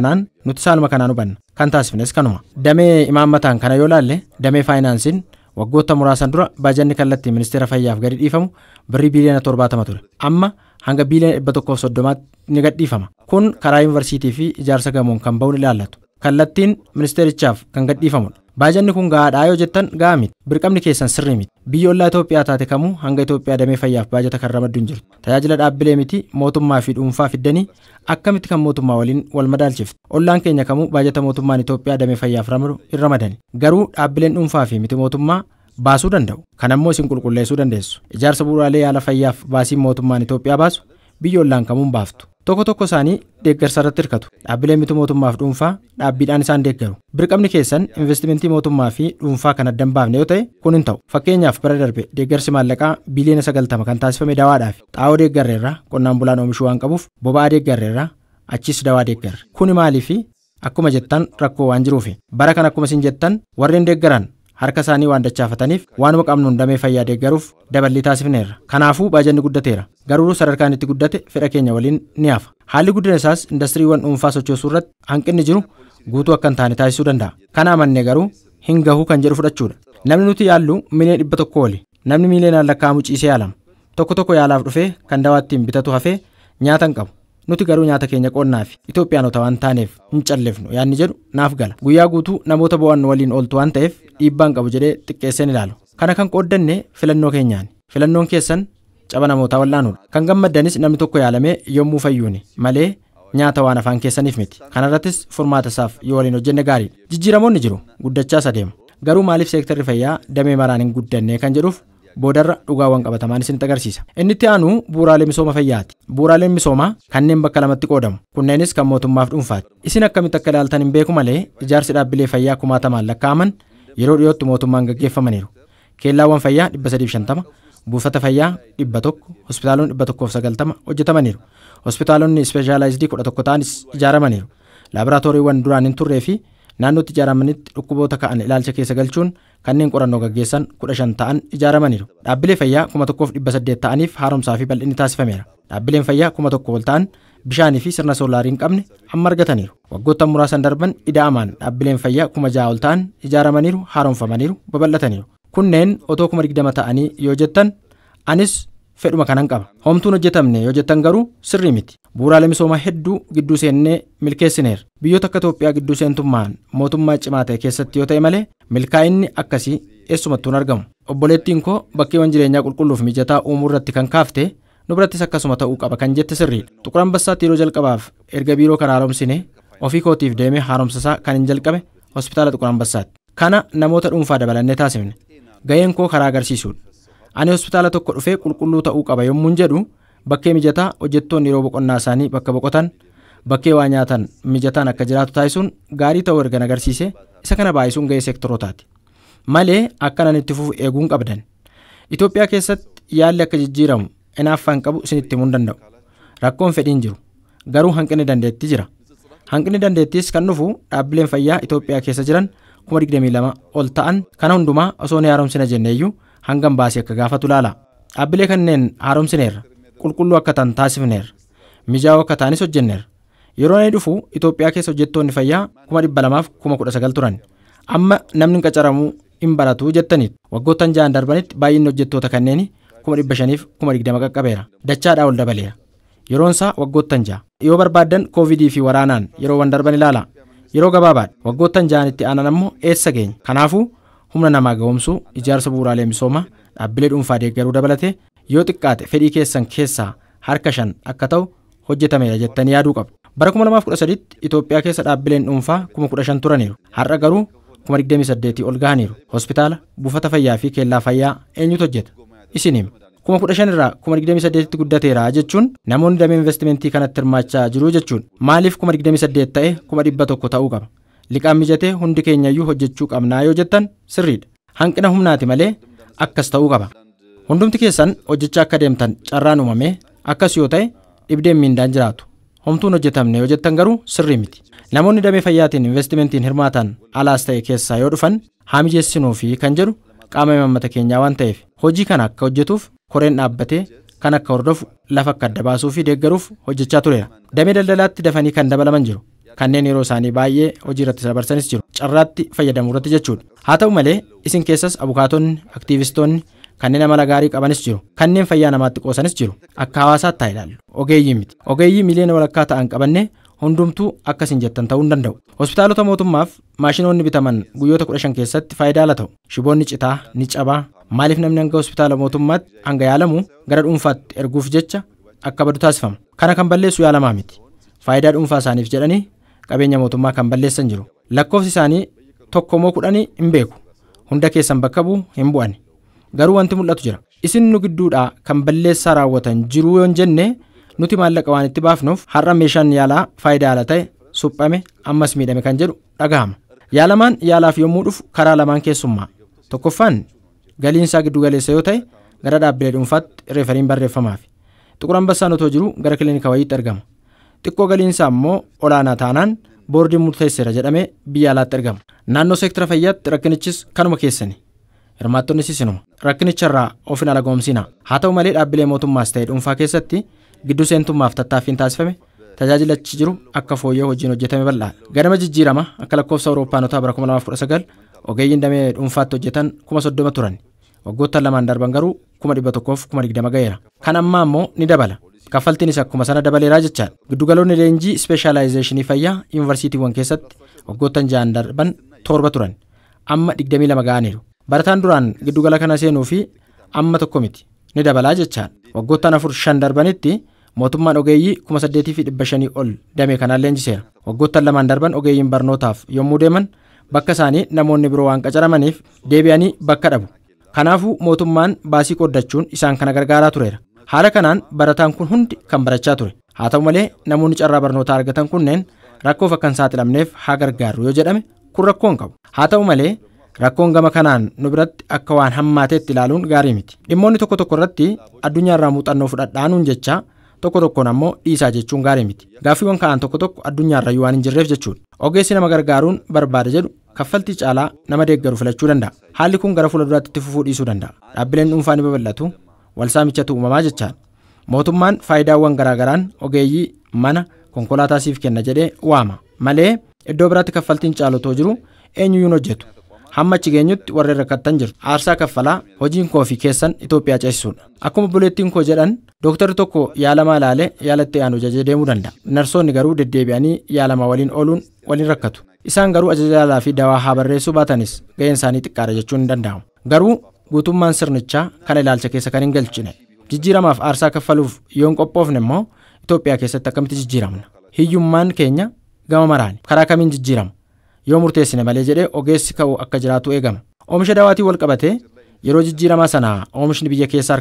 kanaan hubanna. Kan taasifnes kanuma. Damee imaammataan kana yoo laalle damee faayinaansiin waggoota muraasan dura baajanni kallattii ministeera fayyaaf gadi dhiifamu birrii biiliyoona 70 ture. Amma hanga biiliyoona 130 ni gadhiifama. Kun karaa yuunivarsiitii fi ijaarsa gamoon kan ba'uun ilaallatu. Kallattiin ministeerichaaf kan gadhiifamudha. Baajanni kun gahaadhaa yoo jettan gahaa miti. Birqamni keessan sirrii miti. Biyyi ollaa Itoophiyaa taate kamuu hanga Itoophiyaa damee fayyaaf baajata kan ramaddu hin jirtu. Tajaajila dhaabbilee miti mootummaa fi dhuunfaa fiddanii akkamitti kan mootummaa waliin wal madaalchiftu. Ollaan keenya kamuu baajata mootummaan Itoophiyaa damee fayyaaf ramadu hin ramadani. Garuu dhaabbileen dhuunfaa fi miti mootummaa baasuu danda'u. Kan ammoo isin qulqulleessuu dandeessu. Ijaarsa bu'uuraalee yaala fayyaaf baasiin mootummaan Itoophiyaa baasu biyyi ollaan kamuun baaftu. Tokko tokko isaanii deeggarsa irratti hirkatu. Dhaabbileen miti mootummaaf dhuunfaa dhaabbiidhaan isaan deeggaru. Birqamni keessan investimentii mootummaa fi dhuunfaa kan adda hin baafne yoo ta'e kun hin ta'u. Fakkeenyaaf bara darbe deeggarsi maallaqaa biiliyoona 90 kan taasifame dawaadhaaf. Xaa'oo deeggarreerra qonnaan bulaan oomishuu waan qabuuf boba'aa deeggarreerra achis dawaa deeggarre. Kuni maaliifi akkuma jettan rakkoo waan jiruufi. Bara kan akkuma isin jettan warreen deeggaran harka isaanii waan dachaafataniif waanuma qabnuun damee fayyaa deeggaruuf daballii taasifneerra. Kanaafuu baajanni guddateera. Garuu sadarkaan itti guddate fedha keenya waliin ni hafa. Haalli guddina isaas indastiriiwwan dhuunfaa sochoosuu irratti hanqinni jiru guutuu akka hin taane taasisuu danda'a. Kana amannee garuu hin gahu kan jedhu fudhachuudha. Namni nuti yaallu miiliyoona 100 oli. Namni miiliyoonaan lakkaa'amu ciisee yaalama. Tokko tokko yaalaaf dhufee kan dawaa ittiin bitatu hafee nyaata hin qabu. Nuti garuu nyaata keenya qonnaa fi Itoophiyaanota waan taaneef hin callifnu yaadni jedhu naaf gala. Guyyaa guutuu namoota bo'aan waliin ooltu waan ta'eef dhiibbaan qabu jedhee xiqqeesseen ilaalu. Kana kan qooddanne filannoo keenyaani. Filannoon keessan caba namootaa wallaanuudha. Kan gammaddanis namni tokko yaalamee yommuu fayyuuni malee nyaata waan afaan keessaniif miti. Kanarrattis furmaata isaaf yoo waliin hojjenne gaariidha. Jijjiiramoonni jiru guddachaas adeemu. Garuu maaliif seektarri fayyaa damee maraan hin guddanne kan jedhuuf boodarra dhugaawwan qabatamaan isinitti agarsiisa. Inni itti aanu bu'uuraalee misooma fayyaati. Bu'uuraaleen misoomaa kanneen bakka lamatti qoodamu. Kunneenis kan mootummaaf dhuunfaati. Isin akkamitti akka ilaaltan hin beeku malee ijaarsi dhaabbilee fayyaa kumaatamaan lakkaa'aman yeroo dhiyootti mootummaan gaggeeffamaniiru. Keellaawwan fayyaa 350, buufata fayyaa 100, hospitaalonni 190 hojjetamaniiru. Hospitaalonni ispeeshaalaayizidii 11 ta'anis ijaaramaniiru. Laaboraatooriiwwan duraan hin turree fi naannootti ijaaramanitti dhukkuboota ka'an ilaalcha keessa galchuun kanneen qorannoo gaggeessan 15 ta'an ijaaramaniiru. Dhaabbilee fayyaa 1800 ta'aniif haaromsaa fi bal'inni taasifameera. Dhaabbileen fayyaa 1000 ol ta'an bishaanii fi sirna soolaarii hin qabne amma argataniiru. Waggoota muraasan darban ida'amaan dhaabbileen fayyaa 6000 ol ta'an ijaaramaniiru, haaromfamaniiru, babal'ataniiru. Kunneen otoo 20,000 ta'anii yoo jettan anis fedhuma kanan qaba. Homtuun hojjetamne yoo jettan garuu sirrii miti. Bu'uuraalee misoomaa hedduu gidduu seennee milkeessineerra. Biyyoota akka Itoophiyaa gidduu seentummaan mootummaa cimaa ta'e keessatti yoo ta'e malee milkaa'inni akkasii eessumattuu hin argamu. Obboleettiin koo bakkeewwan jireenyaa qulqulluuf mijataa uumuu irratti kan kaafte nu birattis akkasuma ta'uu qaba kan jette sirriidha. Xuqur Ambassaatti yeroo jalqabaaf erga biiroo kana haaromsine ofii kootiif deemee haaromsa isaa kan hin jalqabe hospitaala Xuqur Ambassaatti. Kana namoota dhuunfaa dabalannee taasifne. Gaheen koo karaa agarsiisuudha. Ani hospitaala tokko dhufee qulqulluu ta'uu qaba yommuun jedhu bakkee mijataa hojjettoonni yeroo boqonnaa isaanii bakka boqotan bakkee waa nyaatan mijataan akka jiraatu taasisuun gaarii ta'uu ergan agarsiise isa kana baay'isuun gahee seektorootaati. Malee akkanaan itti fufu eeguun qabdan. Itoophiyaa keessatti yaalli akka jijjiiramu hinaaffaan qabu isinitti himuu hin danda'u. Rakkoon fedhiin jiru. Garuu hanqinni dandeettii jira. Hanqinni dandeettiis kan dhufu dhaabbileen fayyaa Itoophiyaa keessa jiran 22,000 ol ta'an kana hundumaa osoo ni haaromsina jenneeyyuu hangam baasii akka gaafatu ilaala. Dhaabbilee kanneen haaromsineerra. Qulqulluu akka ta'an taasifneerra. Mijaa'oo akka ta'anis hojjenneerra. Yeroo inni dhufu Itoophiyaa keessa hojjettoonni fayyaa 219,000 turan. Amma namni hin qacaramuu hin baratu jettaniitu. Waggoottan 6 darbanitti baay'inni hojjettoota kanneenii 520,020 qaqqabeera. Dachaadhaa ol dabaleera. Yeroon isaa waggoottan 6. Yoo barbaaddan koovidii fi waraanaan yeroowwan darban ilaala. Yeroo gabaabaadha. Waggoottan 6 itti aanan ammoo eessa geenya? Kanaafuu humna namaa gahoomsuu, ijaarsa bu'uuraalee misoomaa, dhaabbilee dhuunfaa deeggaruu dabalatee yoo xiqqaate fedhii keessan keessaa harka 5 akka ta'u hojjetameera jettanii yaaduu qabdu. Bara 2013tti Itoophiyaa keessa dhaabbileen dhuunfaa 15,000 turaniiru. Har'a garuu 28,000 ol gahaniiru. Hospitaala, buufata fayyaa fi kellaa fayyaa eenyutu hojjeta? Isin hima. 15,000 irraa 28,000tti guddateera jechuun namoonni damee investimentii kanatti hirmaachaa jiru jechuun maaliif 28,000 ta'e 100,000 ta'uu qaba? Liqaan mijatee hundi keenyayyuu hojjechuu qabnaa yoo jettan sirriidha. Hanqina humnaati malee akkas ta'uu qaba. Hundumti keessan hojjechaa akka deemtan carraan uumamee akkas yoo ta'e dhibdeen miindaan jiraatu. Homtuun hojjetamne yoo jettan garuu sirrii miti. Namoonni damee fayyaatiin investimentiin hirmaatan alaas ta'e keessaa yoo dhufan haa mijeessinuu fi kan jedhu qaama imaammata keenyaa waan ta'eef hojii kana akka hojjetuuf koreen dhaabbatee kan akka hordofu lafa akka adda baasuu fi deeggaruuf hojjechaa tureera. Damee daldalaatti dafanii kan dabalaman jiru. Kanneen yeroo isaanii baay'ee hojii irratti dabarsanis jiru. Carraatti fayyadamuu irratti jechuudha. Haa ta'u malee isin keessas abukaatonni, aktiivistoonni kanneen amala gaarii qabanis jiru. Kanneen fayyaa namaatti qoosanis jiru. Akka hawaasaatti haa ilaallu. Ogeeyyii miti. Ogeeyyii miliyoona walakkaa ta'an qabannee hundumtuu akkasin jettan ta'uu hin danda'u. Hospitaalota mootummaaf maashinoonni bitaman guyyoota 15 keessatti faayidaa ala ta'u. Shiboonni citaa ni cabaa. Maaliif namni hanga hospitaala mootummaatti hanga yaalamu gara dhuunfaatti erguuf jecha akka badu taasifama. Kana kan balleessu yaalamaa miti. Faayidaa dhuunfaa isaaniif jedhanii qabeenya mootummaa kan balleessan jiru. Lakkoofsi isaanii 1 moo 10 hin beeku. Hunda keessan bakka bu'u hin bu'ani. Garuu wanti mul'atu jira. Isin nu gidduudhaa kan balleessaa raawwatan jiruu yoon jenne nuti maallaqa waan itti baafnuuf har'a meeshaan yaalaa faayidaa ala ta'e suphame ammas miidhame kan jedhu dhagahama. Yaalamaan yaalaaf yommuu dhufu karaa lamaan keessummaa. Tokkoffaan galiin isaa giddu galeessa yoo ta'e gara dhaabbilee dhuunfaatti reeferiin barreeffamaaf. Xuqur Anbassaan otoo jiru gara kilinika wayiitti argama. Xiqqoo galiin isaa immoo olaanaa taanaan boordiin murteesseera jedhamee biyya alaatti argama. Naannoo seektara fayyaatti rakkinichis kanuma keessani. Hirmaattonni isinuma. Rakkinicharraa of hin alagoomsina. Haa ta'u malee dhaabbilee mootummaas ta'e dhuunfaa keessatti giddu seentummaaf tattaaffiin taasifame tajaajila achi jiru akka fooyya'u hojiin hojjetame bal'aadha. Ganama jijjiirama akka lakkoofsa Awurooppaanotaa bara 2019 ogeeyyiin damee dhuunfaatti hojjetan 30,000 turan. Waggoottan lamaan darban garuu 120,020 ga'eera. Kan ammaa immoo ni dabala. Kaffaltiinis akkuma sana dabaleeraa jechaadha. Giddugaloonni leenjii ispeeshaalaayizeeshinii fayyaa yuunivarsiitiiwwan keessatti waggoottan 6 darban 7 turan. Amma 22 ga'aniiru. Barataan duraan giddugala kana seenuu fi amma tokko miti. Ni dabalaa jechaadha. Waggoottan 4-5 darbanitti mootummaan ogeeyyii 8,500 ol damee kanaan leenjiseera. Waggoottan lamaan darban ogeeyyiin barnootaaf yommuu deeman bakka isaanii namoonni biroo waan qacaramaniif deebi'anii bakka dhabu. Kanaafuu mootummaan baasii qooddachuun isaan kana gargaaraa tureera. Haala kanaan barataan kun hundi kan barachaa ture. Haa ta'u malee namoonni carraa barnootaa argatan kunneen rakkoof akka hin saaxilamneef haa gargaaru yoo jedhame kun rakkoo hin qabu. Haa ta'u malee rakkoon gama kanaan nu biratti akka waan hammaateetti ilaaluun gaarii miti. Dhimmoonni tokko tokko irratti addunyaarraa muuxannoo fudhadhaanuun jecha tokko tokkoon ammoo dhiisaa jechuun gaarii miti. Gaaffiiwwan ka'an tokko tokko addunyaarra waan hin jirreef jechuudha. Ogeessi nama gargaaruun barbaada jedhu kaffaltii caalaa nama deeggaru filachuu danda'a. Haalli kun gara fuulduraatti itti fufuu dhiisuu danda'a. Dhaabbileen dhuunfaa ni babal'atu, wal saamichatu uumamaa jechaadha. Mootummaan faayidaawwan garaagaraan ogeeyyii mana konkolaataa siif kenna jedhee waama. Malee iddoo biraatti kaffaltiin caalu otoo jiru eenyuyyuu hin hojjetu. Hamma achi geenyutti warreen rakkattan jiru. Aarsaa kaffalaa hojiin koo fi keessan Itoophiyaa ceesisuudha. Akkuma obboleettiin koo jedhan dooktarri tokko yaalamaa ilaalee yaalatti aanu ajajee deemuu danda'a. Narsoonni garuu deddeebi'anii yaalamaa waliin ooluun waliin rakkatu. Isaan garuu ajaja yaalaa fi dawaa haa barreessuu baatanis ga'een isaanii xiqqaadha jechuun hin danda'amu. Garuu guutummaan sirnichaa kana ilaalcha keessa kan hin galchine. Jijjiiramaaf aarsaa kaffaluuf yoo hin qophoofne immoo Itoophiyaa keessatti akkamitti jijjiiramna? Hiyyummaan keenya gama maraani. Karaa kamiin jijjiirama? Yoo murteessine malee jedhee ogeessi ka'u akka jiraatu eegama. Oomisha dawaatii wal qabatee yeroo jijjiiramaa sana oomishni biyya keessaa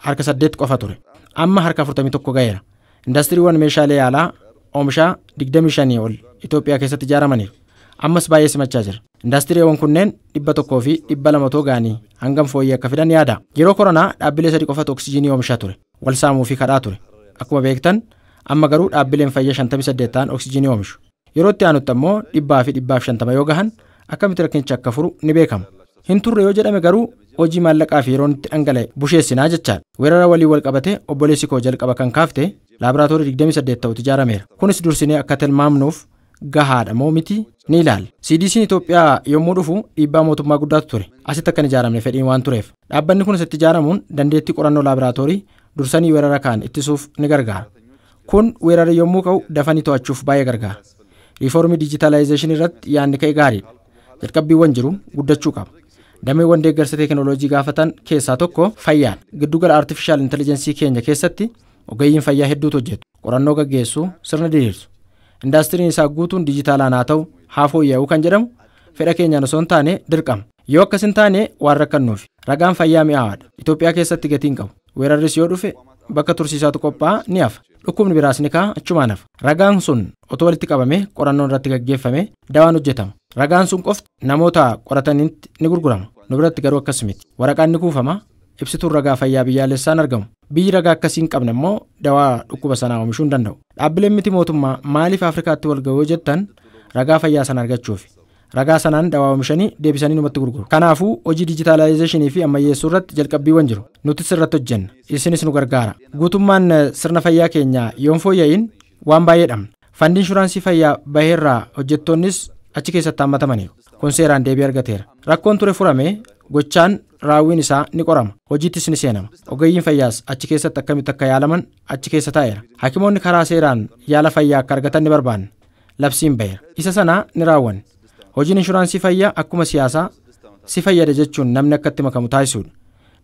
harka 8 qofa ture. Amma harka 41 ga'eera. Indastiriiwwan meeshaalee yaalaa oomisha 25 ol Itoophiyaa keessatti ijaaramaniiru. Ammas baay'ee simachaa jira. Indaastiriiwwan kunneen 100 fi 200 otoo ga'anii hangam fooyyee akka fidan yaada. Yeroo koronaa dhaabbilee 3 qofatu oksijiinii oomishaa ture. Wal saamuu fi kadhaa ture. Akkuma beektan amma garuu dhaabbileen fayyaa 58 ta'an oksijiinii oomishu. Yeroo itti aanutti ammoo 100 fi 150 yoo gahan akkamitti rakkinicha akka furu ni beekama. Hin turre yoo jedhame garuu hojii maallaqaa fi yeroon itti dhangala'e busheessinaa jechaadha. Weerara walii wal qabate obboleessi koo jalqaba kan kaafte laaboraatoorii 28 ta'utu ijaarameera. Kunis dursinee akka tilmaamnuuf gahaadha moo miti ni ilaalla. CDC'n Itoophiyaa yommuu dhufu dhiibbaa mootummaa guddaatu ture. Asitti akka hin ijaaramne fedhiin waan tureef. Dhaabbanni kun asitti ijaaramuun dandeettii qorannoo laaboraatoorii dursanii weerara kaan ittisuuf ni gargaara. Kun weerara yommuu ka'u dafanii to'achuuf baay'ee gargaara. Riifoormii dijitaalaayizeeshinii irratti yaadni ka'e gaariidha. Jalqabbiiwwan jiru guddachuu qaba. Dameewwan deeggarsa teekinooloojii gaafatan keessaa tokko fayyaadha. Giddugala artifishaal intelligensii keenya keessatti ogeeyyiin fayyaa hedduutu hojjetu. Qorannoo gaggeessu, sirna diriirsu. Indaastiriin isaa guutuun dijitaalaan haa ta'u haa fooyya'uu kan jedhamu fedha keenyaan osoo hin taane dirqama. Yoo akkas hin taane waan rakkannuufi. Ragaan fayyaa mi'aawaadha. Itoophiyaa keessatti gatii hin qabu. Weerarris yoo dhufe bakka tursiisaatu qophaa'a ni hafa. Dhukkubni biraas ni ka'a achumaan hafa. Ragaan sun otoo walitti qabamee qorannoon irratti gaggeeffame dawaan hojjetama. Ragaan sun qofti namoota qoratanitti ni gurgurama. Nu biratti garuu akkas miti. Waraqaan ni kuufama. Ibsituun ragaa fayyaa biyyaalessaan argamu. Biyyi ragaa akkasii hin qabne immoo dawaa dhukkuba sanaa oomishuu hin danda'u. Dhaabbileen miti mootummaa maaliif Afrikaatti wal ga'uu jettan ragaa fayyaa sana argachuufi. Ragaa sanaan dawaa oomishanii deebisanii numatti gurguru. Kanaafuu hojii dijitaalaayizeeshinii fi ammayyeessuu irratti jalqabbiiwwan jiru. Nutis irratti hojjenna. Isinis nu gargaara. Guutummaan sirna fayyaa keenyaa yoon fooyya'in waan baay'ee dhabna. Fandii inshuraansii fayyaa baheerraa hojjettoonnis achi keessatti hammatamaniiru. Kun seeraan deebii argateera. Rakkoon ture furame gochaan raawwiin isaa ni qorama. Hojiittis ni seenama. Ogeeyyiin fayyaas achi keessatti akkamitti akka yaalaman achi keessa taa'eera. Hakimoonni karaa seeraan yaala fayyaa akka argatan ni barbaanna. Labsiin baheera. Isa sana ni raawwanna. Hojiin inshuraansii fayyaa akkuma siyaasaa si fayyada jechuun namni akka itti makamu taasisuudha.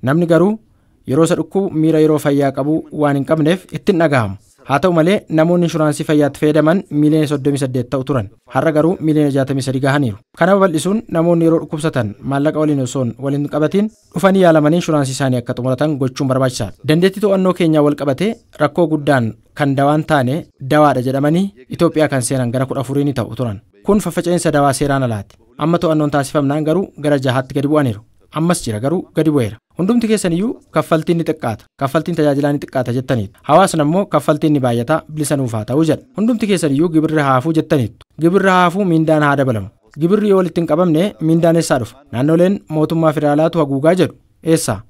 Namni garuu yeroo isa dhukkubu miira yeroo fayyaa qabu waan hin qabneef ittiin dhaga'amu. Haa ta'u malee namoonni inshuraansii fayyaatti fayyadaman miiliyoona 38 ta'u turan. Har'a garuu miiliyoona 63 gahaniiru. Kana babal'isuun namoonni yeroo dhukkubsatan maallaqa waliin osoo waliin qabatiin dhufanii yaalamanii inshuraansii isaanii akka xumuratan gochuun barbaachisaadha. Dandeettii to'annoo keenyaa wal qabatee rakkoo guddaan kan dawaan taane dawaadha jedhamanii Itoophiyaa kan seenan gara 14 ni ta'u turan. Kun faffaca'insa dawaa seeraan alaati. Amma to'annoon taasifamnaan garuu gara 6tti gadi bu'aniiru. Ammas jira garuu gadi bu'eera. Hundumti keessan iyyuu kaffaltiin ni xiqqaata. Kaffaltiin tajaajilaa ni xiqqaata jettaniitu. Hawaasni ammoo kaffaltiin ni baay'ata bilisa nuuf haa ta'u jedha. Hundumti keessan iyyuu gibirri haafuu jettaniitu. Gibirri haafuu miindaan haa dabalamu. Gibirri yoo walitti hin qabamne miindaan eessaa dhufa? Naannoleen mootummaa federaalaatu haguugaa jedhu. Eessaa?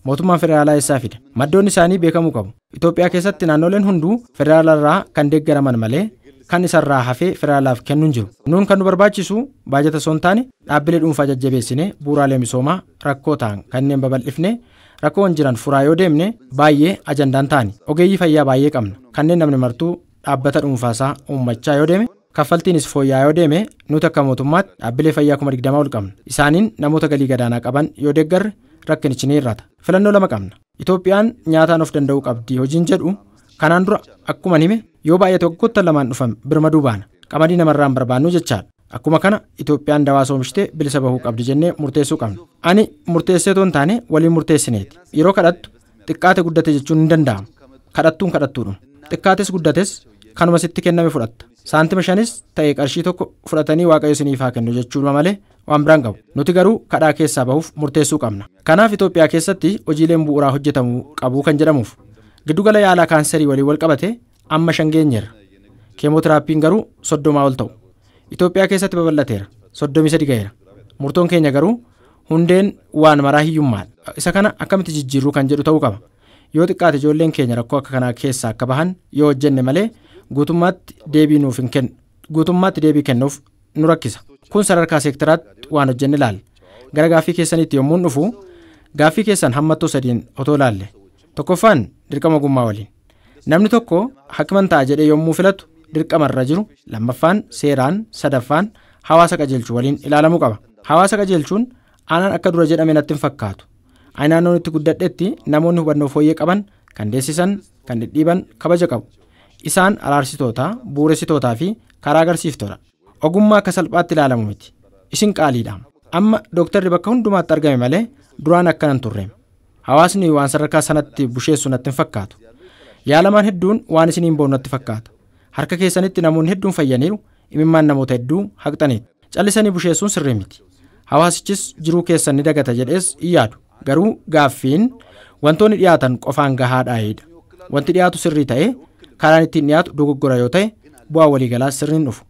Mootummaan federaalaa eessaa fida? Maddoonni isaanii beekamuu qabu. Itoophiyaa keessatti naannoleen hunduu federaalarraa kan deeggaraman malee kan isarraa hafee federaalaaf kennuun jiru. Nuun kan nu barbaachisu baajata osoo hin taane dhaabbilee dhuunfaa jajjabeessine bu'uuraalee misoomaa rakkoo ta'an kanneen babal'ifne rakkoowwan jiran furaa yoo deemne baay'ee ajandaan ta'ani. Ogeeyyii fayyaa baay'ee qabna. Kanneen namni martuu dhaabbata dhuunfaasaa uummachaa yoo deeme kaffaltiinis fooyya'aa yoo deeme nuti akka mootummaatti dhaabbilee fayyaa 20,000 ol qabna. Isaaniin namoota galii gadaanaa qaban yoo deeggarre rakkinichi ni hir'ata. Filannoo lama qabna. Itoophiyaan nyaataan of danda'uu qabdi hojiin jedhu kanaan dura akkuma hime yoo baay'ate waggoota lamaan dhufan birmaduu baana. Qamadii namarraa hin barbaannu jechaadha. Akkuma kana Itoophiyaan dawaa oomishtee bilisa bahuu qabdi jennee murteessuu qabna. Ani murteessee otoo hin taane waliin murteessineeti. Yeroo kadhattu xiqqaate guddate jechuun hin danda'amu. Kadhattuun kadhattuudhuma. Xiqqaates guddates kanuma sitti kenname fudhatta. Saantima 5 ta'e qarshii 1 fudhatanii Waaqayyo isiniif haa kennu jechuudha malee waan biraan qabu. Nuti garuu kadhaa keessaa bahuuf murteessuu qabna. Kanaaf Itoophiyaa keessatti hojiileen bu'uuraa hojjetamuu qabu kan jedhamuuf. Giddugala yaalaa kaanserii waliin wal qabate amma 5 geenyeerra. Keemootiraapiin garuu 30 ol ta'u. Itoophiyaa keessatti babal'ateera. 33 ga'eera. Murtoon keenya garuu hundeen waan maraa hiyyummaadha. Isa kana akkamitti jijjiirruu kan jedhu ta'uu qaba. Yoo xiqqaate ijoolleen keenya rakkoo akka kanaa keessaa akka bahan yoo hojjenne malee guutummaatti deebii nuuf hin kennu. Guutummaatti deebii kennuuf nu rakkisa. Kun sadarkaa seektaraatti waan hojjenne ilaalla. Gara gaaffii keessanitti yommuu dhufu gaaffii keessan hammattoo 3 otoo ilaalle. Tokkoffaan dirqama ogummaa waliin. Namni tokko hakiman ta'a jedhee yommuu filatu dirqamarra jiru lammaffaan seeraan sadaffaan hawaasa qajeelchuu waliin ilaalamuu qaba. Hawaasa qajeelchuun aanaan akka dura jedhame natti hin fakkaatu. Ani naannoon itti guddadhetti namoonni hubannoo fooyyee qaban kan deessisan kan dhidhiiban kabaja qabu. Isaan araarsitoota, bu'uuressitootaa fi karaa agarsiiftoodha. Ogummaa akka salphaatti ilaalamu miti. Isin qaaliidha. Amma dooktarri bakka hundumaatti argame malee duraan akkana hin turre. Hawaasni waan sadarkaa sanatti busheessu natti hin fakkaatu. Yaalamaan hedduun waan isiniin boonu natti fakkaata. Harka keessanitti namoonni hedduun fayyaniiru, imimmaan namoota hedduu haqxaniitu. Callisanii busheessuun sirrii miti. Hawaasichis jiruu keessan ni dagata jedhees hin yaadu. Garuu gaaffiin wantoonni dhiyaatan qofaan gahaadhaa'edha. Wanti dhiyaatu sirrii ta'ee karaan ittiin dhiyaatu dogoggora yoo ta'e bu'aa waliigalaa sirriin dhufu.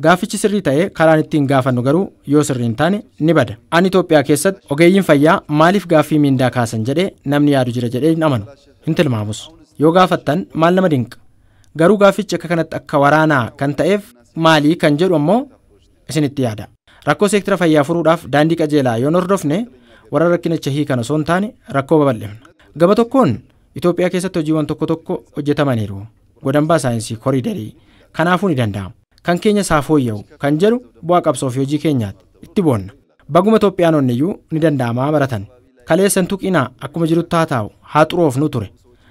Gaaffichi sirrii ta'ee karaan ittiin gaafannu garuu yoo sirrii hin taane ni bada. Ani Itoophiyaa keessatti ogeeyyiin fayyaa maaliif gaaffii miindaa kaasan jedhee namni yaadu jira jedhee hin amanu. Hin tilmaamus. Yoo gaafattan maal nama dinqa. Garuu gaaffichi akka kanatti akka waraanaa kan ta'eef maalii kan jedhu ammoo isinitti yaada. Rakkoo seektara fayyaa furuudhaaf daandii qajeelaa yoo hordofne warra rakkinicha hiikan osoo hin taane rakkoo babal'ifna. Gama tokkoon Itoophiyaa keessatti hojiiwwan tokko tokko hojjetamaniiru. Godambaa saayinsii koriidarii kanaafuu ni danda'ama. Kan keenya isaa fooyya'u kan jedhu bu'aa qabsoo fi hojii keenyaatti itti boonna. Baguma Itoophiyaanonni iyyuu ni danda'amaa baratan. Kaleessan tuqinaa akkuma jirutti haa taa'u haa xuroofnu ture.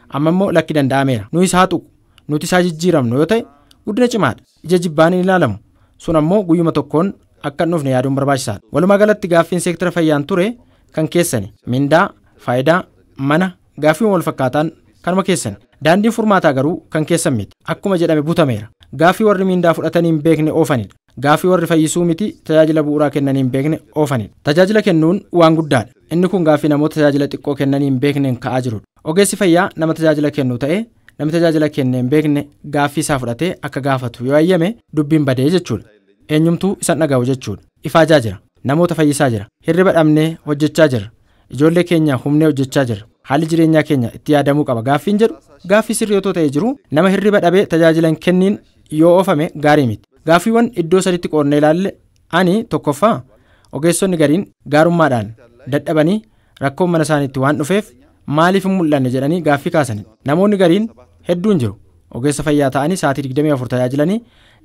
Amma immoo lakki danda'ameera. Nuyi isaa tuqu nuti isaa jijjiiramnu yoo ta'e guddina cimaadha. Ija jibbaan hin ilaalamu. Sun ammoo guyyuma tokkoon akka hin dhufne yaaduun barbaachisaadha. Walumaa galatti gaaffiin seektara fayyaan ture kan keessani. Mindaa, faayidaa, mana, gaaffiin wal fakkaataan kanuma keessani. Daandiin furmaataa garuu kan keessan miti. Akkuma jedhame butameera. Gaaffii warri mindaa fudhatanii hin beekne oofanidha. Gaaffii warri fayyisuu miti tajaajila bu'uuraa kennanii hin beekne oofanidha. Tajaajila kennuun waan guddaadha. Inni kun gaaffii namoota tajaajila xiqqoo kennanii hin beekneen ka'aa jirudha. Ogeessi fayyaa nama tajaajila kennu ta'ee namni tajaajila kennee hin beekne gaaffii isaa fudhatee akka gaafatu yoo ayyame dubbiin badee jechuudha. Eenyumtuu isan dhaga'u jechuudha. Ifaajaa jira. Namoota fayyisaa jira. Hirriba dhabnee hojjechaa jira. Ijoollee keenya humnee hojjechaa jira. Haalli jireenyaa keenya itti yaadamuu qaba. Gaaffiin jedhu gaaffii sirrii otoo ta'ee jiru nama hirriba dhabee tajaajila hin kenniin yoo oofame gaarii miti. Gaaffiiwwan iddoo sadiitti qoodnee ilaalle ani tokkoffaa ogeessonni gariin gaarummaadhaan dadhabanii rakkoon mana isaaniitti waan dhufeef maaliif hin mul'anne jedhanii gaaffii kaasanidha. Namoonni gariin hedduun jiru. Ogeessa fayyaa ta'anii sa'aatii 24 tajaajilanii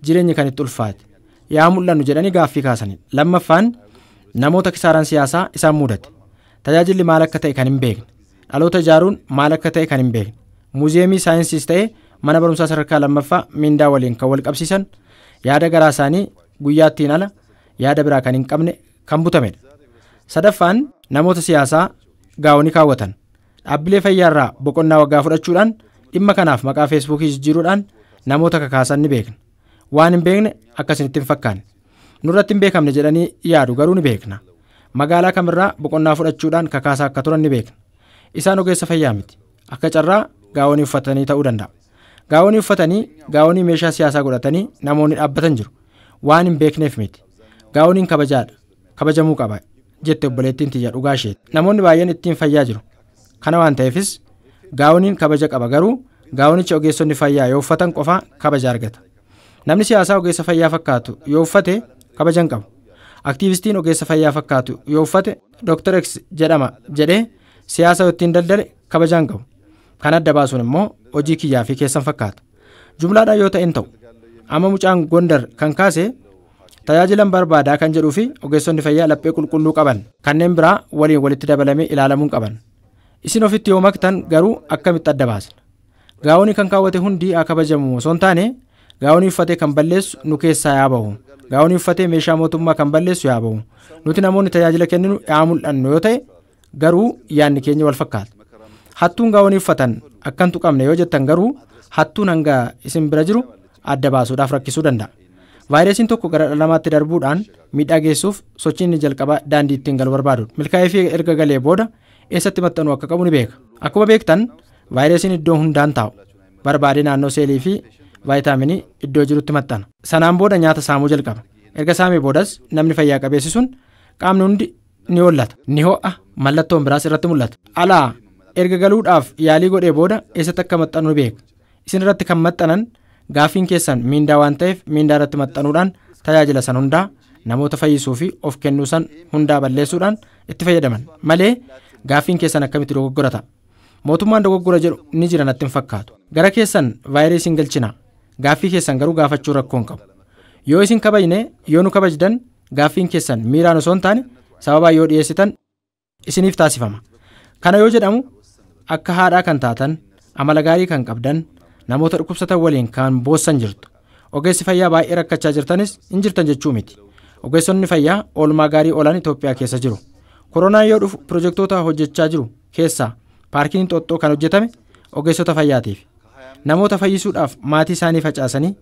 jireenyi kan itti ulfaate yaa mul'annu jedhanii gaaffii kaasanidha. Lammaffaan namoota kisaaraan siyaasaa isaan mudate. Tajaajilli maal akka ta'e kan hin beekne. Dhaloota ijaaruun maal akka ta'e kan hin beekne. Muuziyeemii saayinsiis ta'e mana barumsaa sadarkaa lammaffaa mindaa waliin kan wal qabsiisan yaada garaa isaanii guyyaattiin ala yaada biraa kan hin qabne kan butamedha. Sadaffaan namoota siyaasaa gaa'onii kaawwatan. Dhaabbilee fayyaarraa boqonnaa waggaa fudhachuudhaan dhimma kanaaf maqaa feesbuukii jijjiiruudhaan namoota kakaasan ni beekna. Waan hin beekne akkasinitti hin fakkaanne. Nurratti hin beekamne jedhanii yaadu garuu ni beekna. Magaalaa kamirraa boqonnaa fudhachuudhaan kakaasaa akka turan ni beekna. Isaan ogeessa fayyaa miti. Akka carraa gaa'onii uffatanii ta'uu danda'a. Gaa'onii uffatanii gaa'onii meeshaa siyaasaa godhatanii namoonni dhaabbatan jiru. Waan hin beekneef miti. Gaa'oniin kabajaadha. Kabajamuu qaba jette obboleettiin tiyya dhugaa isheeti. Namoonni baay'een ittiin fayyaa jiru. Kana waan ta'eefis gaa'oniin kabaja qaba garuu gaa'onicha ogeessonni fayyaa yoo uffatan qofa kabaja argata. Namni siyaasaa ogeessa fayyaa fakkaatu yoo uffate kabaja hin qabu. Aktiivistiin ogeessa fayyaa fakkaatu yoo uffate Dr. X jedhama jedhee siyaasa ittiin daldale kabaja hin qabu. Kan adda baasuun immoo hojii kiyyaa fi keessan fakkaata. Jumlaadhaan yoo ta'e hin ta'u. Amma mucaan Gondar kan kaase tajaajilan barbaadaa kan jedhuu fi ogeessonni fayyaa laphee qulqulluu qaban kanneen biraa waliin walitti dabalamee ilaalamuu qaban. Isin ofitti yoo maktan garuu akkamitti adda baasna? Gaa'onii kan kaawwate hundi haa kabajamu osoo hin taane gaa'onii uffatee kan balleessu nu keessaa yaa bahu. Gaa'onii uffatee meeshaa mootummaa kan balleessu yaa bahu. Nuti namoonni tajaajila kenninu yaa mul'annu yoo ta'e garuu yaadni keenya wal fakkaata. Hattuun gaa'onii uffatan akkan tuqamne yoo jettan garuu hattuun hanga isin bira jiru adda baasuudhaaf rakkisuu danda'a. Vaayirasiin tokko gara dhala namaatti darbuudhaan miidhaa geessuuf sochiin inni jalqabaa daandii ittiin galu barbaadudha. Milkaa'ee fi erga galee booda eessatti maxxanuu akka qabu ni beeka. Akkuma beektan vaayirasiin iddoo hundaan taa'u. Barbaadee naannoo seelii fi vaayitaaminii iddoo jirutti maxxana. Sanaan booda nyaata saamuu jalqaba. Erga saamee boodas namni fayyaa qabeessi sun qaamni hundi ni hollata. Ni ho'a mallattoon biraas irratti mul'ata. Alaa erga galuudhaaf yaalii godhee booda eessatti akka maxxanu ni beeka. Isin irratti kan maxxanan gaaffiin keessan miindaa waan ta'eef miindaa irratti maxxanuudhaan tajaajila san hundaa namoota fayyisuu fi of kennuu san hundaa balleessuudhaan itti fayyadaman malee gaaffiin keessan akkamitti dogoggora ta'a. Mootummaan dogoggora jedhu ni jira natti hin fakkaatu. Gara keessan vaayirasiin galchina. Gaaffii keessan garuu gaafachuu rakkoo hin qabu. Yoo isin kabajne yoo nu kabajdan gaaffiin keessan miiraan osoo hin taane sababaa yoo dhiyeessitan isiniif taasifama. Kana yoo jedhamu akka haadhaa kan taatan amala gaarii kan qabdan namoota dhukkubsatan waliin kan boossan jirtu. Ogeessi fayyaa baay'ee rakkachaa jirtanis hin jirtan jechuu miti. Ogeessonni fayyaa oolmaa gaarii oolan Itoophiyaa keessa jiru. Koronaan yoo dhufu pirojektoota hojjechaa jiru keessaa paarkiin Inxooxxoo kan hojjetame ogeessota fayyaatiif. Namoota fayyisuudhaaf maatii isaanii facaasanii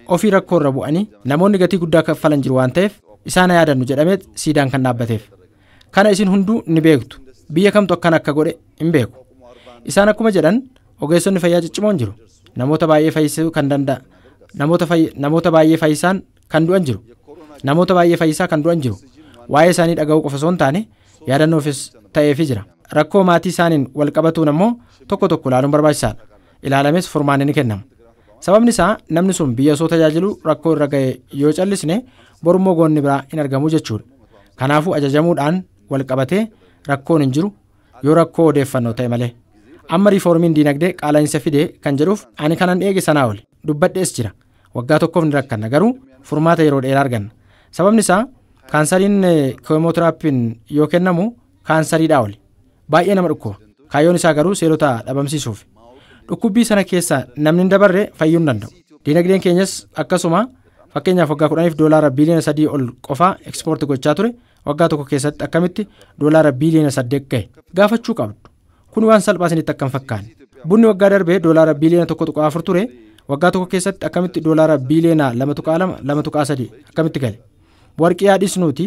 ofii rakkoorra bu'anii namoonni gatii guddaa kaffalan jiru waan ta'eef Isaan yaadannu jedhamee siidaan kan dhaabbateef. Kana isin hunduu ni beektu. Biyya kamtu akkana akka godhe hin beeku. Isaan akkuma jedhan ogeessonni fayyaa ciccimoon jiru. Namoota baay'ee fayyisuu kan danda'a. Namoota baay'ee fayyisaan kan du'an jiru. Namoota baay'ee fayyisaa kan du'an jiru. Waa'ee isaanii dhaga'uu qofa osoo hin taane yaadannoofis ta'eefii jira. Rakkoo maatii isaaniin wal qabatuun ammoo tokko tokko ilaaluun barbaachisaadha. Ilaalames furmaanni ni kennama. Sababni isaa namni sun biyya osoo tajaajilu rakkoo irra ga'e yoo callisne borummoo goonni biraa hin argamu jechuudha. Kanaafuu ajajamuudhaan wal qabatee rakkoon hin jiru yoo rakkoo odeeffannoo ta'e malee. Amma riiformiin diinagdee qaala'insa fide kan jedhuuf ani kanan eege sanaa oli dubbadhees jira. Waggaa tokkoof ni rakkanna garuu furmaata yeroo dheeraa arganna. Sababni isaa kaansariin keemootiraapiin yoo kennamu kaansariidhaa oli. Baay'ee nama dhukkuba. Kaayyoon isaa garuu seelota dhabamsiisuuf. Dhukkubbii sana keessa namni hin dabarre fayyuu hin danda'u. Diinagdeen keenyas akkasuma fakkeenyaaf waggaa 10f doolaara biiliyoona 3 ol qofaa ekspoortii gochaa ture waggaa tokko keessatti akkamitti doolaara biiliyoona 8 ga'e gaafachuu qabdu. Kun waan salphaa isinitti akka hin fakkaanne. Bunni waggaa darbee doolaara biiliyoona 1.4 ture waggaa tokko keessatti akkamitti doolaara biiliyoona 2.2 2.3 akkamitti gale. Warqii haadhisnuuti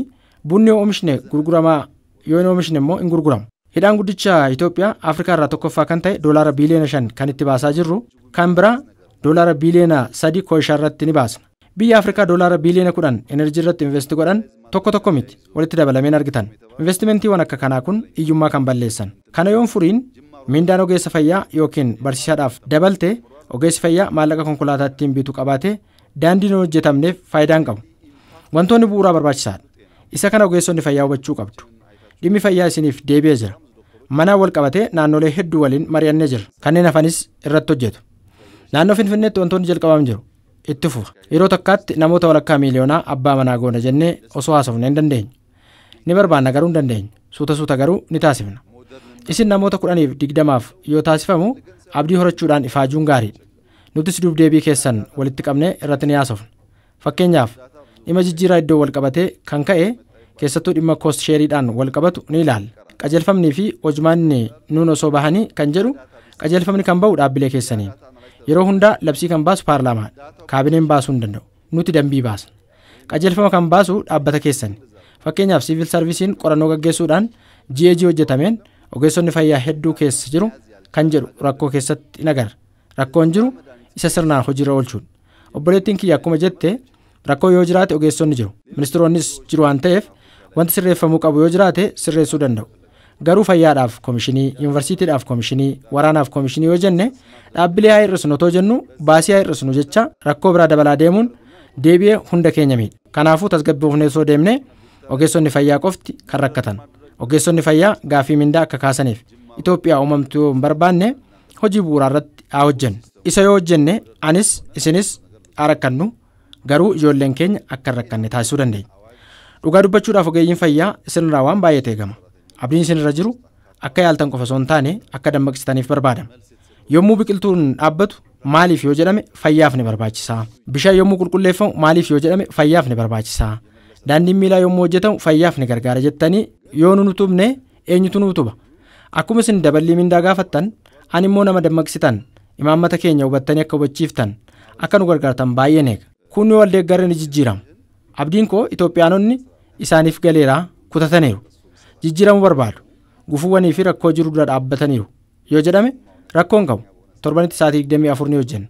bunni yoo oomishne gurguramaa yoo hin oomishne immoo hin gurguramu. Hidhaan guddicha Itoophiyaa Afrikaa irraa tokkoffaa kan ta'e doolaara biiliyoona 5 kan itti baasaa jirru kan biraa doolaara biiliyoona 3 kooyishaa irratti ni baasna. Biyya Afrikaa doolaara biiliyoona 10 enerjii irratti investi godhan tokko tokko miti walitti dabalameen argitan. Investimentiiwwan akka kanaa kun hiyyummaa kan balleessan. Kana yoon furiin mindaan ogeessa fayyaa yookiin barsiisaadhaaf dabalte ogeessi fayyaa maallaqa konkolaataa ittiin bitu qabaate daandiin hojjetamneef faayidaan qabu. Wantoonni bu'uuraa barbaachisaadha. Isa kana ogeessonni fayyaa hubachuu qabdu. Dhimmi fayyaa isiniif deebi'ee jira. Mana wal qabatee naannolee hedduu waliin mari'annee jira. Kanneen hafanis irratti hojjetu. Naannoo Finfinneetti wantoonni jalqabaman jiru. Itti fufa. Yeroo takkaatti namoota walakkaa miiliyoonaa abbaa manaa goona jennee osoo haasofne hin dandeenyu. Ni barbaanna garuu hin dandeenyu. Suuta suuta garuu ni taasifna. Isin namoota 10 fi 20 yoo taasifamu abdii horachuudhaan ifaajuun gaariidha. Nutis dubdeebii keessan walitti qabnee irratti ni haasofna. Fakkeenyaaf dhimma jijjiiraa iddoo wal qabatee kan ka'e keessattuu dhimma koost sheeriidhaan wal qabatu ni ilaalla. Qajeelfamnii fi hojmaanni nuun osoo bahanii kan jedhu qajeelfamni kan bahu dhaabbilee keessaniin. Yeroo hundaa labsii kan baasu paarlaamaadha. Kaabineen baasuu hin danda'u. Nuti dambii baasna. Qajeelfama kan baasu dhaabbata keessani. Fakkeenyaaf siivil sarvisiin qorannoo gaggeessuudhaan GAG hojjetameen ogeessonni fayyaa hedduu keessa jiru kan jedhu rakkoo keessatti hin agarra. Rakkoon jiru isa sirnaan hojiirra oolchuudha. Obboleettiin kiyya akkuma jette rakkoo yoo jiraate ogeessonni jiru. Ministiroonnis jiru waan ta'eef wanti sirreeffamuu qabu yoo jiraate sirreessuu danda'u. Garuu fayyaadhaaf koomishinii, yuunivarsiitiidhaaf koomishinii, waraanaaf koomishinii yoo jenne dhaabbilee haa hir'isnu otoo jennu baasii haa hir'isnu jecha rakkoo biraa dabalaa deemuun deebi'ee hunda keenya miidha. Kanaafuu tasgabboofnee osoo deemne ogeessonni fayyaa qofti kan rakkatan. Ogeessonni fayyaa gaaffii mindaa akka kaasaniif Itoophiyaa uumamtuu yoo hin barbaanne hojii bu'uuraa irratti haa hojjennu. Isa yoo hojjenne anis isinis haa rakkannu garuu ijoolleen keenya akka hin rakkanne taasisuu dandeenya. Dhugaa dubbachuudhaaf ogeeyyiin fayyaa isinirraa waan baay'eetu eegama. Abdiin isinirra jiru akka yaaltan qofa osoo hin taane akka dammaqsitaniif barbaadama. Yommuu biqiltuun dhaabbatu maaliif yoo jedhame fayyaaf ni barbaachisa. Bishaan yommuu qulqulleeffamu maaliif yoo jedhame fayyaaf ni barbaachisa. Daandiin miilaa yommuu hojjetamu fayyaaf ni gargaara jettanii yoo nu utubne eenyutu nu utuba? Akkuma isin daballii mindaa gaafattan ani immoo nama dammaqsitan imaammata keenya hubattanii akka hubachiiftan akka nu gargaartan baay'een eega. Kun yoo wal deeggarre ni jijjiirama. Abdiin koo Itoophiyaanonni isaaniif galeeraa kutataniiru. Jijjiiramuu barbaadu. Gufuuwwanii fi rakkoo jiru dura dhaabbataniiru. Yoo jedhame rakkoon qabu. Torbanitti sa'aatii 24 ni hojjenna.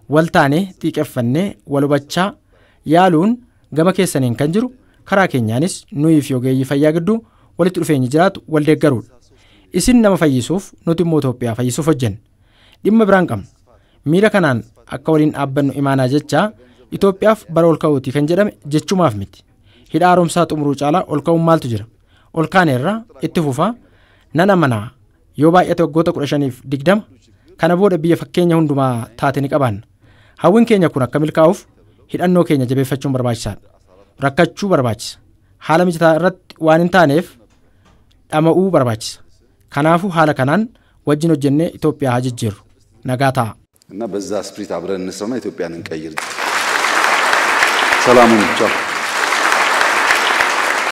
Wal taanee xiiqeffannee wal hubachaa yaaluun gama keessaniin kan jiru karaa keenyaanis nuyi fi ogeeyyii fayyaa gidduu walitti dhufeenyi jiraatu wal deeggaruudha. Isin nama fayyisuuf nuti immoo Itoophiyaa fayyisuuf hojjenna. Dhimma biraan qabna. Miira kanaan akka waliin dhaabbannu imaanaa jecha Itoophiyaaf bara ol ka'uuti kan jedhame jechumaaf miti. Hidha haaromsaa xumuruu caalaa ol ka'uun maaltu jira? Ol kaaneerra itti fufaa nan amanaa yoo baay'ate waggoota 15 fi 20 kana booda biyya fakkeenya hundumaa taate ni qabaanna. Hawwiin keenya kun akka milkaa'uuf hidhannoo keenya jabeeffachuun barbaachisaadha. Rakkachuu barbaachisa. Haala mijataa irratti waan hin taaneef dhama'uu barbaachisa. Kanaafuu haala kanaan wajjin hojjennee Itoophiyaa haa jijjiirru. Nagaa ta'a. እና በዛ ስፕሪት አብረን እንስራና ኢትዮጵያን እንቀይር። ሰላሙን ቻው።